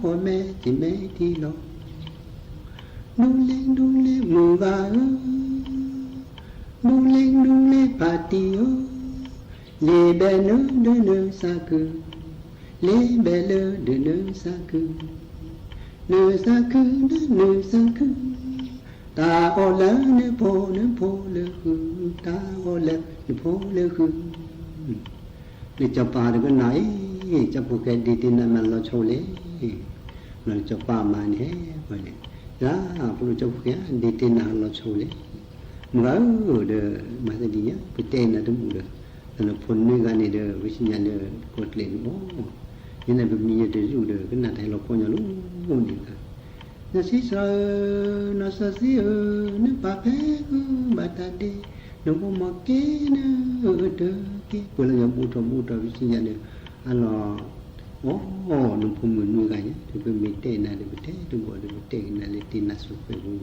မဲာ်ထံလီၤ, ကွၢ်ဖီမဲာ်ကမဲာ်ထံလီၤ, ဒူလဲဒူလဲမုၢ်ဂၤဧၢ, ဒူလဲဒူလဲဖါတံၢ်ဧၢ, လ့ၤဘဲနၢဒၢနၢစၢ်ခု, လ့ၤဘဲလၢဒၢနၢစၢ်ခု, နၢစၢ်ခုဒၢနၢစၢ်ခု, တၢ်အီၣ်လၢနၢဖှိၣ်နၢဖှိၣ်လၢဃု, တၢ်အီၣ်လၢနၢဖှိၣ်လၢဃု, လၢစီၤပၤတကနၣ်အံၤ, ကၠီဖိၣ်ဃဲဒ့တ့နၤမ့ၢ်လီၤဆီလဲၣ်, လၢစီၤပၤမၤန့ၣ်ဟဲပှၤန့ၣ်, ယၤဖိဒိၣ်ကၠီဖိၣ်ဃဲဒ့တ့နၤလီၤဆီလဲၣ်, မုၢ်ဂၤဧၢဒီး မၤသးဒ်န့ၣ် ပတဲနၤတဘူၣ်ဒီး, တၢ်နဖိနွံဂၤန့ၣ်ဒီး ဝံသ့ၣ်ညါလၢကီၢ်ကျဲးန့ၣ်လီၤ, ယန့ၣ်ပမံယတယူၢ်ဒီး ကနၣ်တၢ်ဟဲလီၤခီညီလိၤန့ၣ်, နီၢ်ဆံးစှၤဧၢ, နီၢ်စီဆှံဧၢ, နပာ်ဖဲဂုၢ်ဘၣ်တၢ်ဒ့, နဂီၢ်မီၢ်က့ၤနၢတၢ်က့ၤ, ပှဲၤလၢညီဘူၣ်ထီၣ်ဘူၣ်ထီၣ်ဝံသ့ၣ်ညါဒီး, အလီၤ အိ နဖိမုၣ်နွံဂၤညါ တုၤပမ့ၢ်တဲနၤဒီး ပတဲတဂီၢ်ဒီး ပတဲကနၣ်လၢတ့နၤဆိၣ်ဃဲၣ်ပူၤ,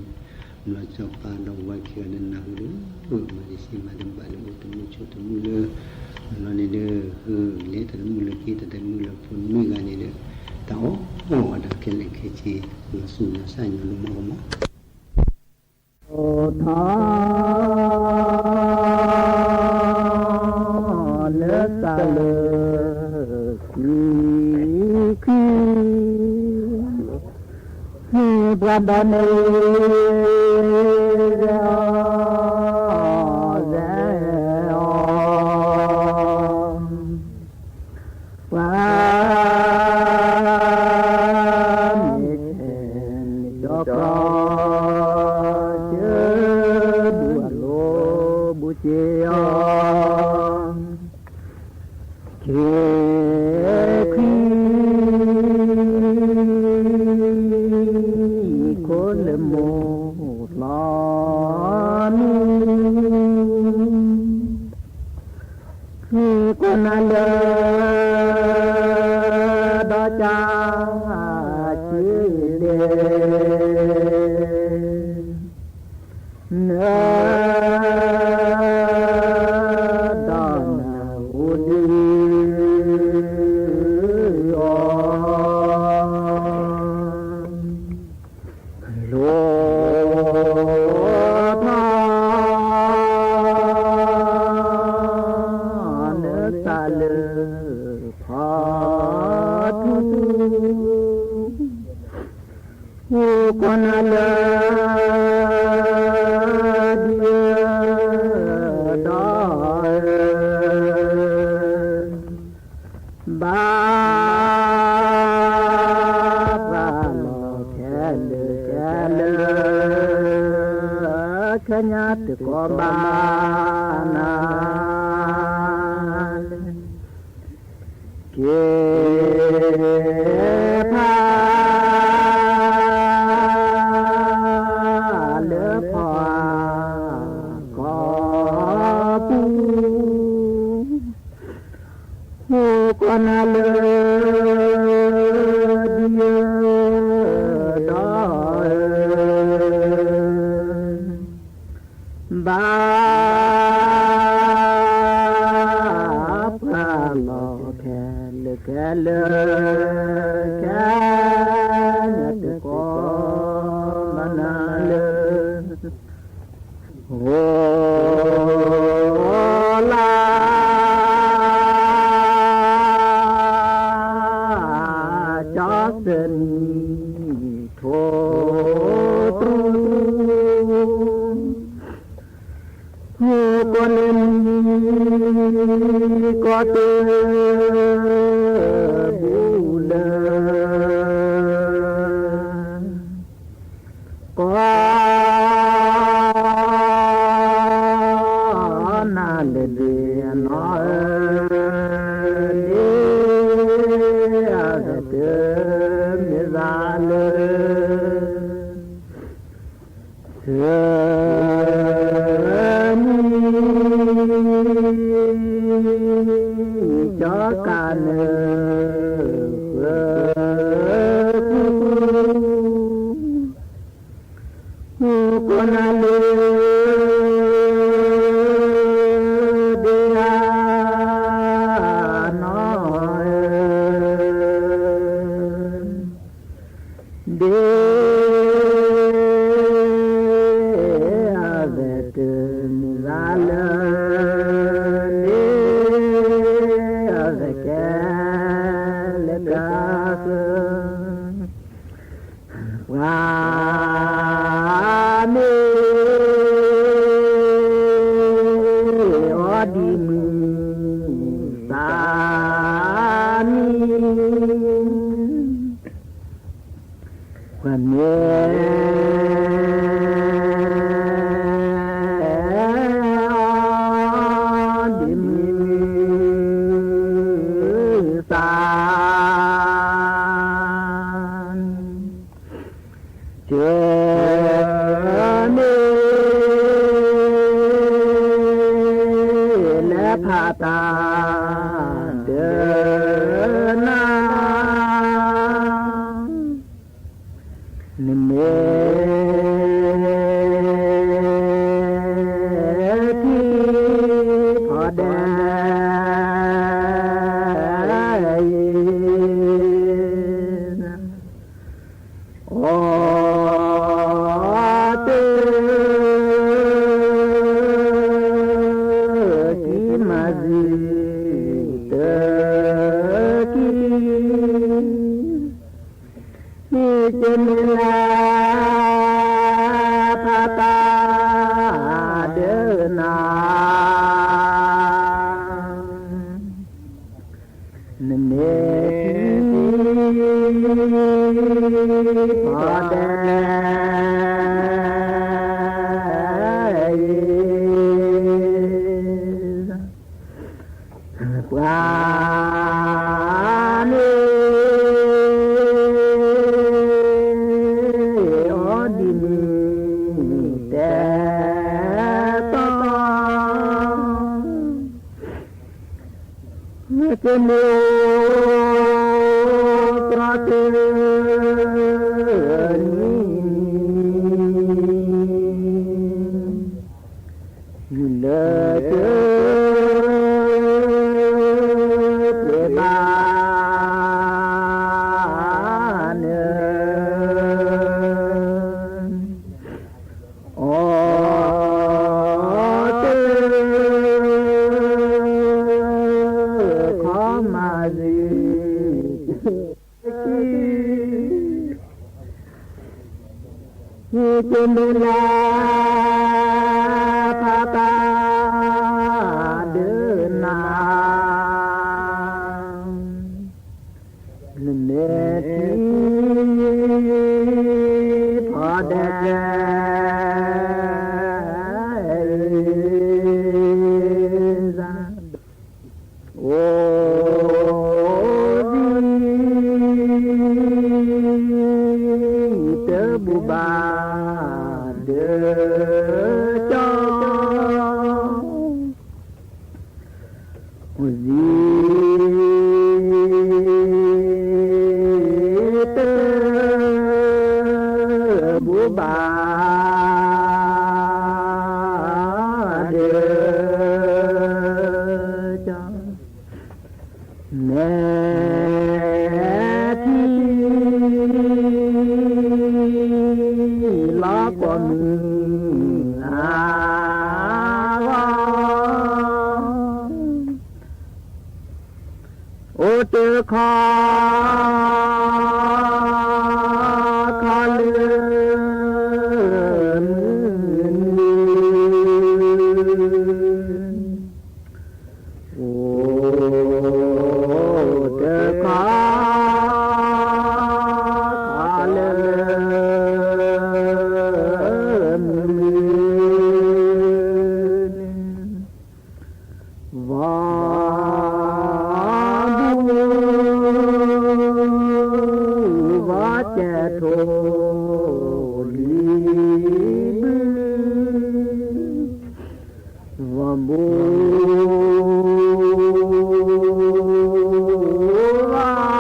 မ့ၢ်လီၤစီၤပၤဒီးဝၤခံဂၤဒီးနၢ်ဟူဒီး, မၤတံၢ်စ့မၤတဘၣ်လၢအိၣ်တမုာ်ဆိးတမုာ်လၢ, မ့ၢ်လီၤန့ၣ်ဒီး, လဲၤတၢ်တမုာ်လၢက့ၤ တၢ်တမုာ်လၢဖိနွံဂၤန့ၣ်ဒီး, တၢ်အိၣ်ဝဲဒီးခဲလၢာ်ခဲဆ့, လီၤဆူညါစၢ်ညီလၢမီၢ်ကမီၢ် ထီၣ် လၢတၢ်လၢ ခံ, ခံ, ပှၤဒီးန့ၣ် စဲအီၤ, စဲအီၤ ပှၤမ့ၢ်တဲန့ၣ်ဒီးကီး, ကၢဒူၣ်အလိၤဘူးက့ၤအီၤ, က့ၤ ခိၣ်လၢမိၢ်လီၤနုၤ မ့ၢ်ကီၢ်နၤလၢ ဒီးကၢ်က့ၤလဲၣ် နၢ ဒီးနၢ်ဟူဒုးအီၤ လိၣ်ထီၣ် နတၢ်လၢဖီထူထူ အိၣ်ကီၢ်နၤလၢ ဒုး ဒီး ဘၣ် ပှၤလီၤခဲလၢာ်ခဲလၢာ် ခဲညါတကီးဘၣ်နၤ က့ၤဖး လၢဖီ ကီၢ်ပူၤ အိၣ်ကီၢ်နၤလၢ ဒုး ဒီး ပှၤလီၤခဲလၢာ်ခဲလၢာ် ခဲတကိးမနုၤလၢ ဂီၤလၢ ကၠီသနံၤ ထိၣ်တြူၢ် ကိးနံၤ ကိးတၢ် ဘူးလၢ ကိးနၤလၢဒ့ၣ်အနီၢ်ဧၢ, ဒ့ၣ်အဂၤတမ့ၢ်ဘၣ်လၢ သနံၤ ကၠီကးနၢဃၢၤ ကိးနၤလၢ ဒ့ၣ်အနီၢ်ဧၢ, ဒ့ၣ်အဂၤတမ့ၢ်ဘၣ်လၢ ဒ့ၣ်အဂၤကဲလၢကဃၢၤ ပှၤမ့ၢ်အီဒံးမုၢ်သး မံၤ ပှၤမ့ၢ်အီဒံးမုၢ်သး ကမ့ၢ် လဲၤဖးတၢ်ဒီးနၤ နမ့ၢ်ထံၣ်ဖီဒဲး အီတၢ် ကံမၤစၢၤတၢ်ကံ မ့ၢ်ကမ့ၢ်လၢ ဖးတၢ်ဒီးနၤ နမ့ၢ်ထံၣ်ဖီဒဲး ပှၤမ့ၢ်အီဒံးမုၢ် တဲတီတီ ကမ့ၢ်တြီတၢ်နံၤ ယူၢ်လၢတၢ်ပျဲဘၣ်နၤ အီတၢ် ခီမၤစၢၤတၢ်ကံ မ့ၢ်ကမ့ၢ်လၢ ဖးတၢ်ဒီးနၤ နမ့ၢ်ထံၣ်ဖီဒဲး အိၣ်သံ တဘူၣ်ဘၣ်ဒီးကၠီ အိၣ်သံ တဘူၣ်ဘၣ် ဒီး ခီခီလၢမုၢ်နံၤ အိၣ်တခီခီလၢ ဝီဘူၣ် ဝီ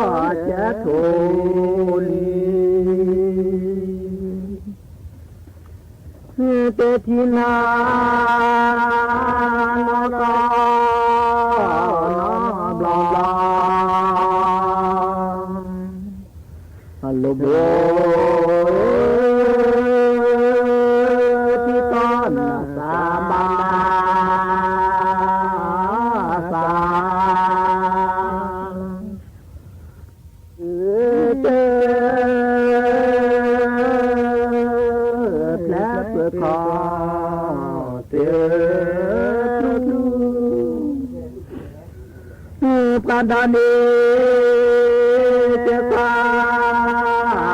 ကဲထိၣ်လံၤဘုၣ် ဝီဘူၣ် ဝီကဲထိၣ်လံၤ တထံၣ်နၤ နီၢ်ကီၢ်နီၢ်ဘျီဘျီ အလိၣ်ဘိ ထံကီၢ်နသးဘၣ်သး တ ဖျဲးပၢၤခီၣ်တၢ် ပှၤဒီးန့ၣ် တကွၢ်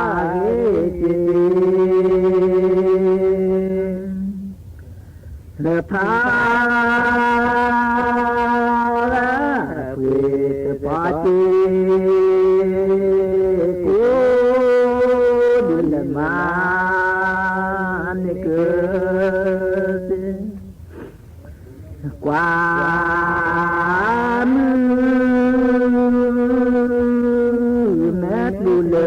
ဂ့ၤက့ၤ လၢဖး ပှ့ၤတပှၢ်က့ၤ ကိးဒုးလၢမၤန့ၢ်က့ၤ ကွၢ်မုၢ် မဲာ်ပျူၤလၢ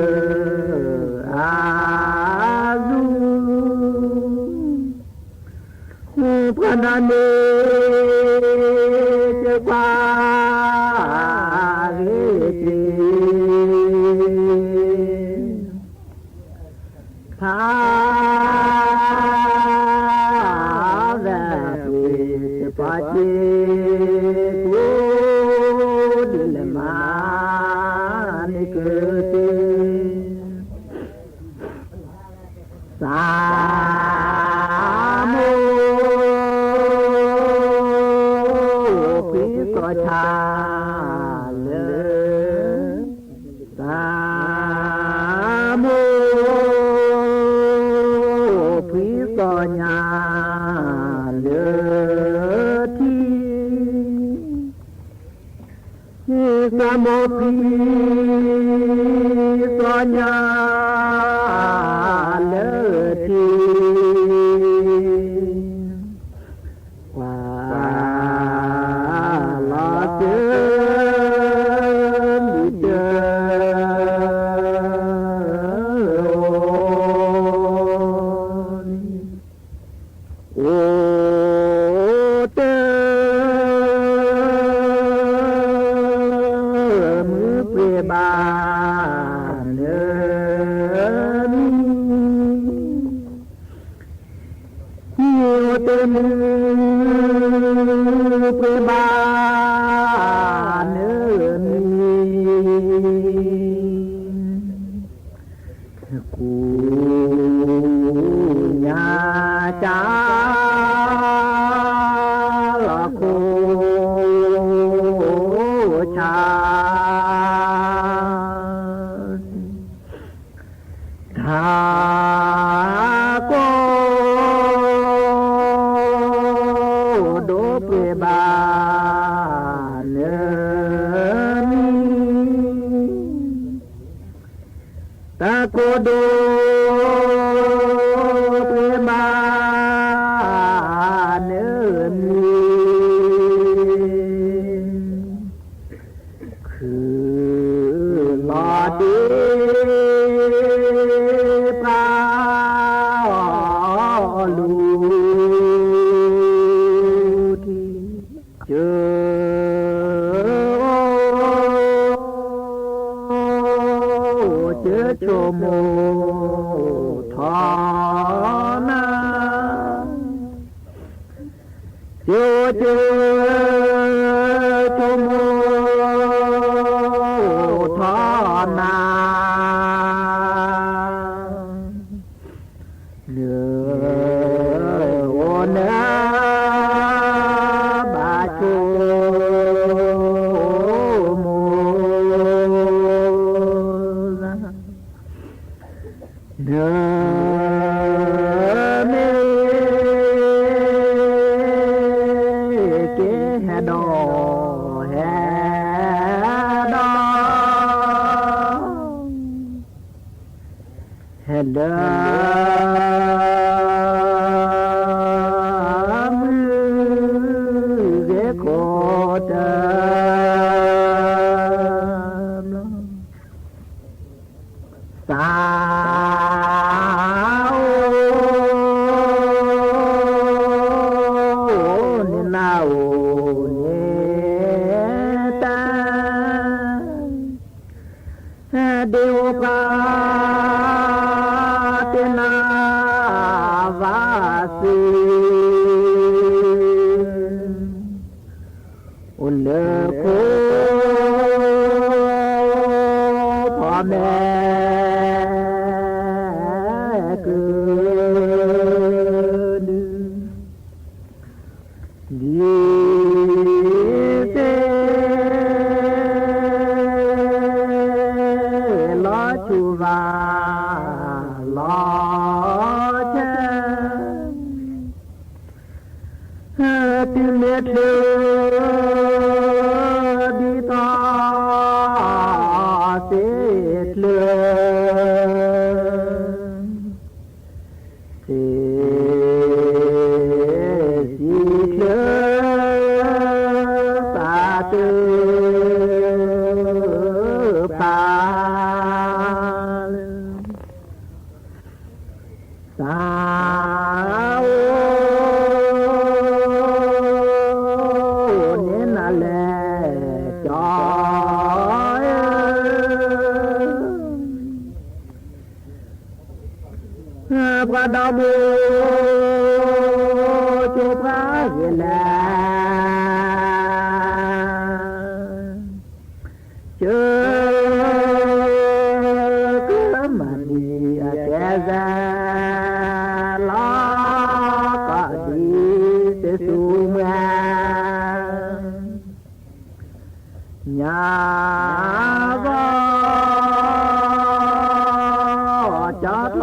အါ ပှၤဒီးန့ၣ် တကွၢ်ဂ့ၤက့ၤ ဖး ဝဲပှ့ၤတပှၢ်က့ၤ ကိးဒုးလၢမၤန့ၢ်က့ၤ သးမိၢ် ဖှံသီညါလၢ သးမိၢ် ဖှံသီညါလၢထံ သးမိၢ်ဖှံသီညါလၢထံ ကွၢ်လီၤတၢ်မုၢ်တၢ် အိၣ်တၢ် မုၢ်ပှ့ၤဘၣ်နမံၤ မုၢ်အိၣ်တၢ်မုၢ်ပှ့ၤဘၣ်နမံၤ ကူၣ်ညါကၢ်လီၤခိၣ် ဆါ တၢ်ကိၢ် ဒိၣ်ပှ့ၤဘၣ်နမံၤ တၢ်ကိၢ်ဒိၣ်ပှ့ၤဘၣ်နမံၤ ခုၣ်လီၤဒ့ပှၤအီၣ်လူၤ ကၢ ကၢဆိကမိၣ်ထီၣ်နၤ ကၢ ကၢဆိကမိၣ် ဟဲဒီး ဟဲဒီး ဟဲလၢ မုၢ်ဂ့ၤခိၣ်တဘျီ သးအိၣ်န့ၣ် နအိၣ်န့ၣ်တၢ် ဒ်အိၣ်ပှၤတ့ၢ်နၤ ဘၣ်သ့ အိၣ်လၢခိ ဖီမဲာ်ကု ဒ်သ့ၣ် လီၤဆူၣ်ဘၣ် လီၤဆဲး တုၤမ့ၢ်ချုး ဒ်သိး သ့ၣ်ချုး သ့ၣ်စံချုး သးတဖၣ် သးအိၣ်န့ၣ် နလဲၤကၠီ ပှၤဒီမါ ကၠိပှၤဂ့ၤလဲၣ် ကၠိကမၤဒံးအတဲစဲ လီၤကီးဒ်သ့ၣ်သူမှဲ ညါဂီၤ က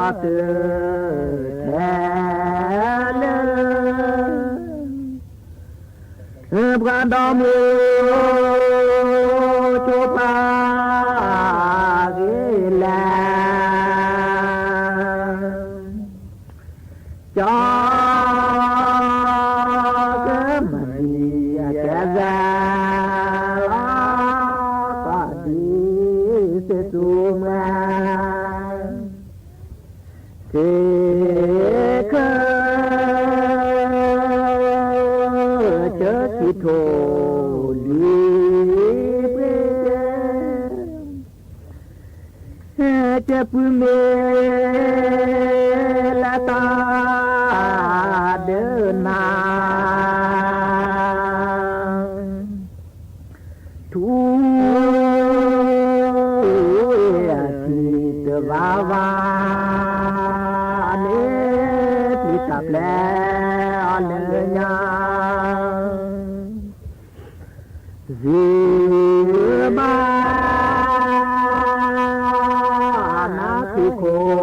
ၠီဖျီတုၤထဲလၢ ပှၤဒီမါ ကၠိပှၤဂ့ၤလဲၣ် ကၠီကမၤဒံးအတဲစဲ လီၤကီးဒ်သ့ၣ်သူမှဲ သ့ၣ်ခု ဆၢခံထိၣ်လွံၢ်ပှ့ၤ ကၠဲပုၢ်မ့ၢ်လၢတၢ်ဒၢနၤ ထူဝ့ၢ်အထံတဘၣ်ဘၣ် မ့ၢ်ပျံၤတၢ်ပျဲအီၤလၢညါ စံးဘၣ် နၢ်သူခိၣ်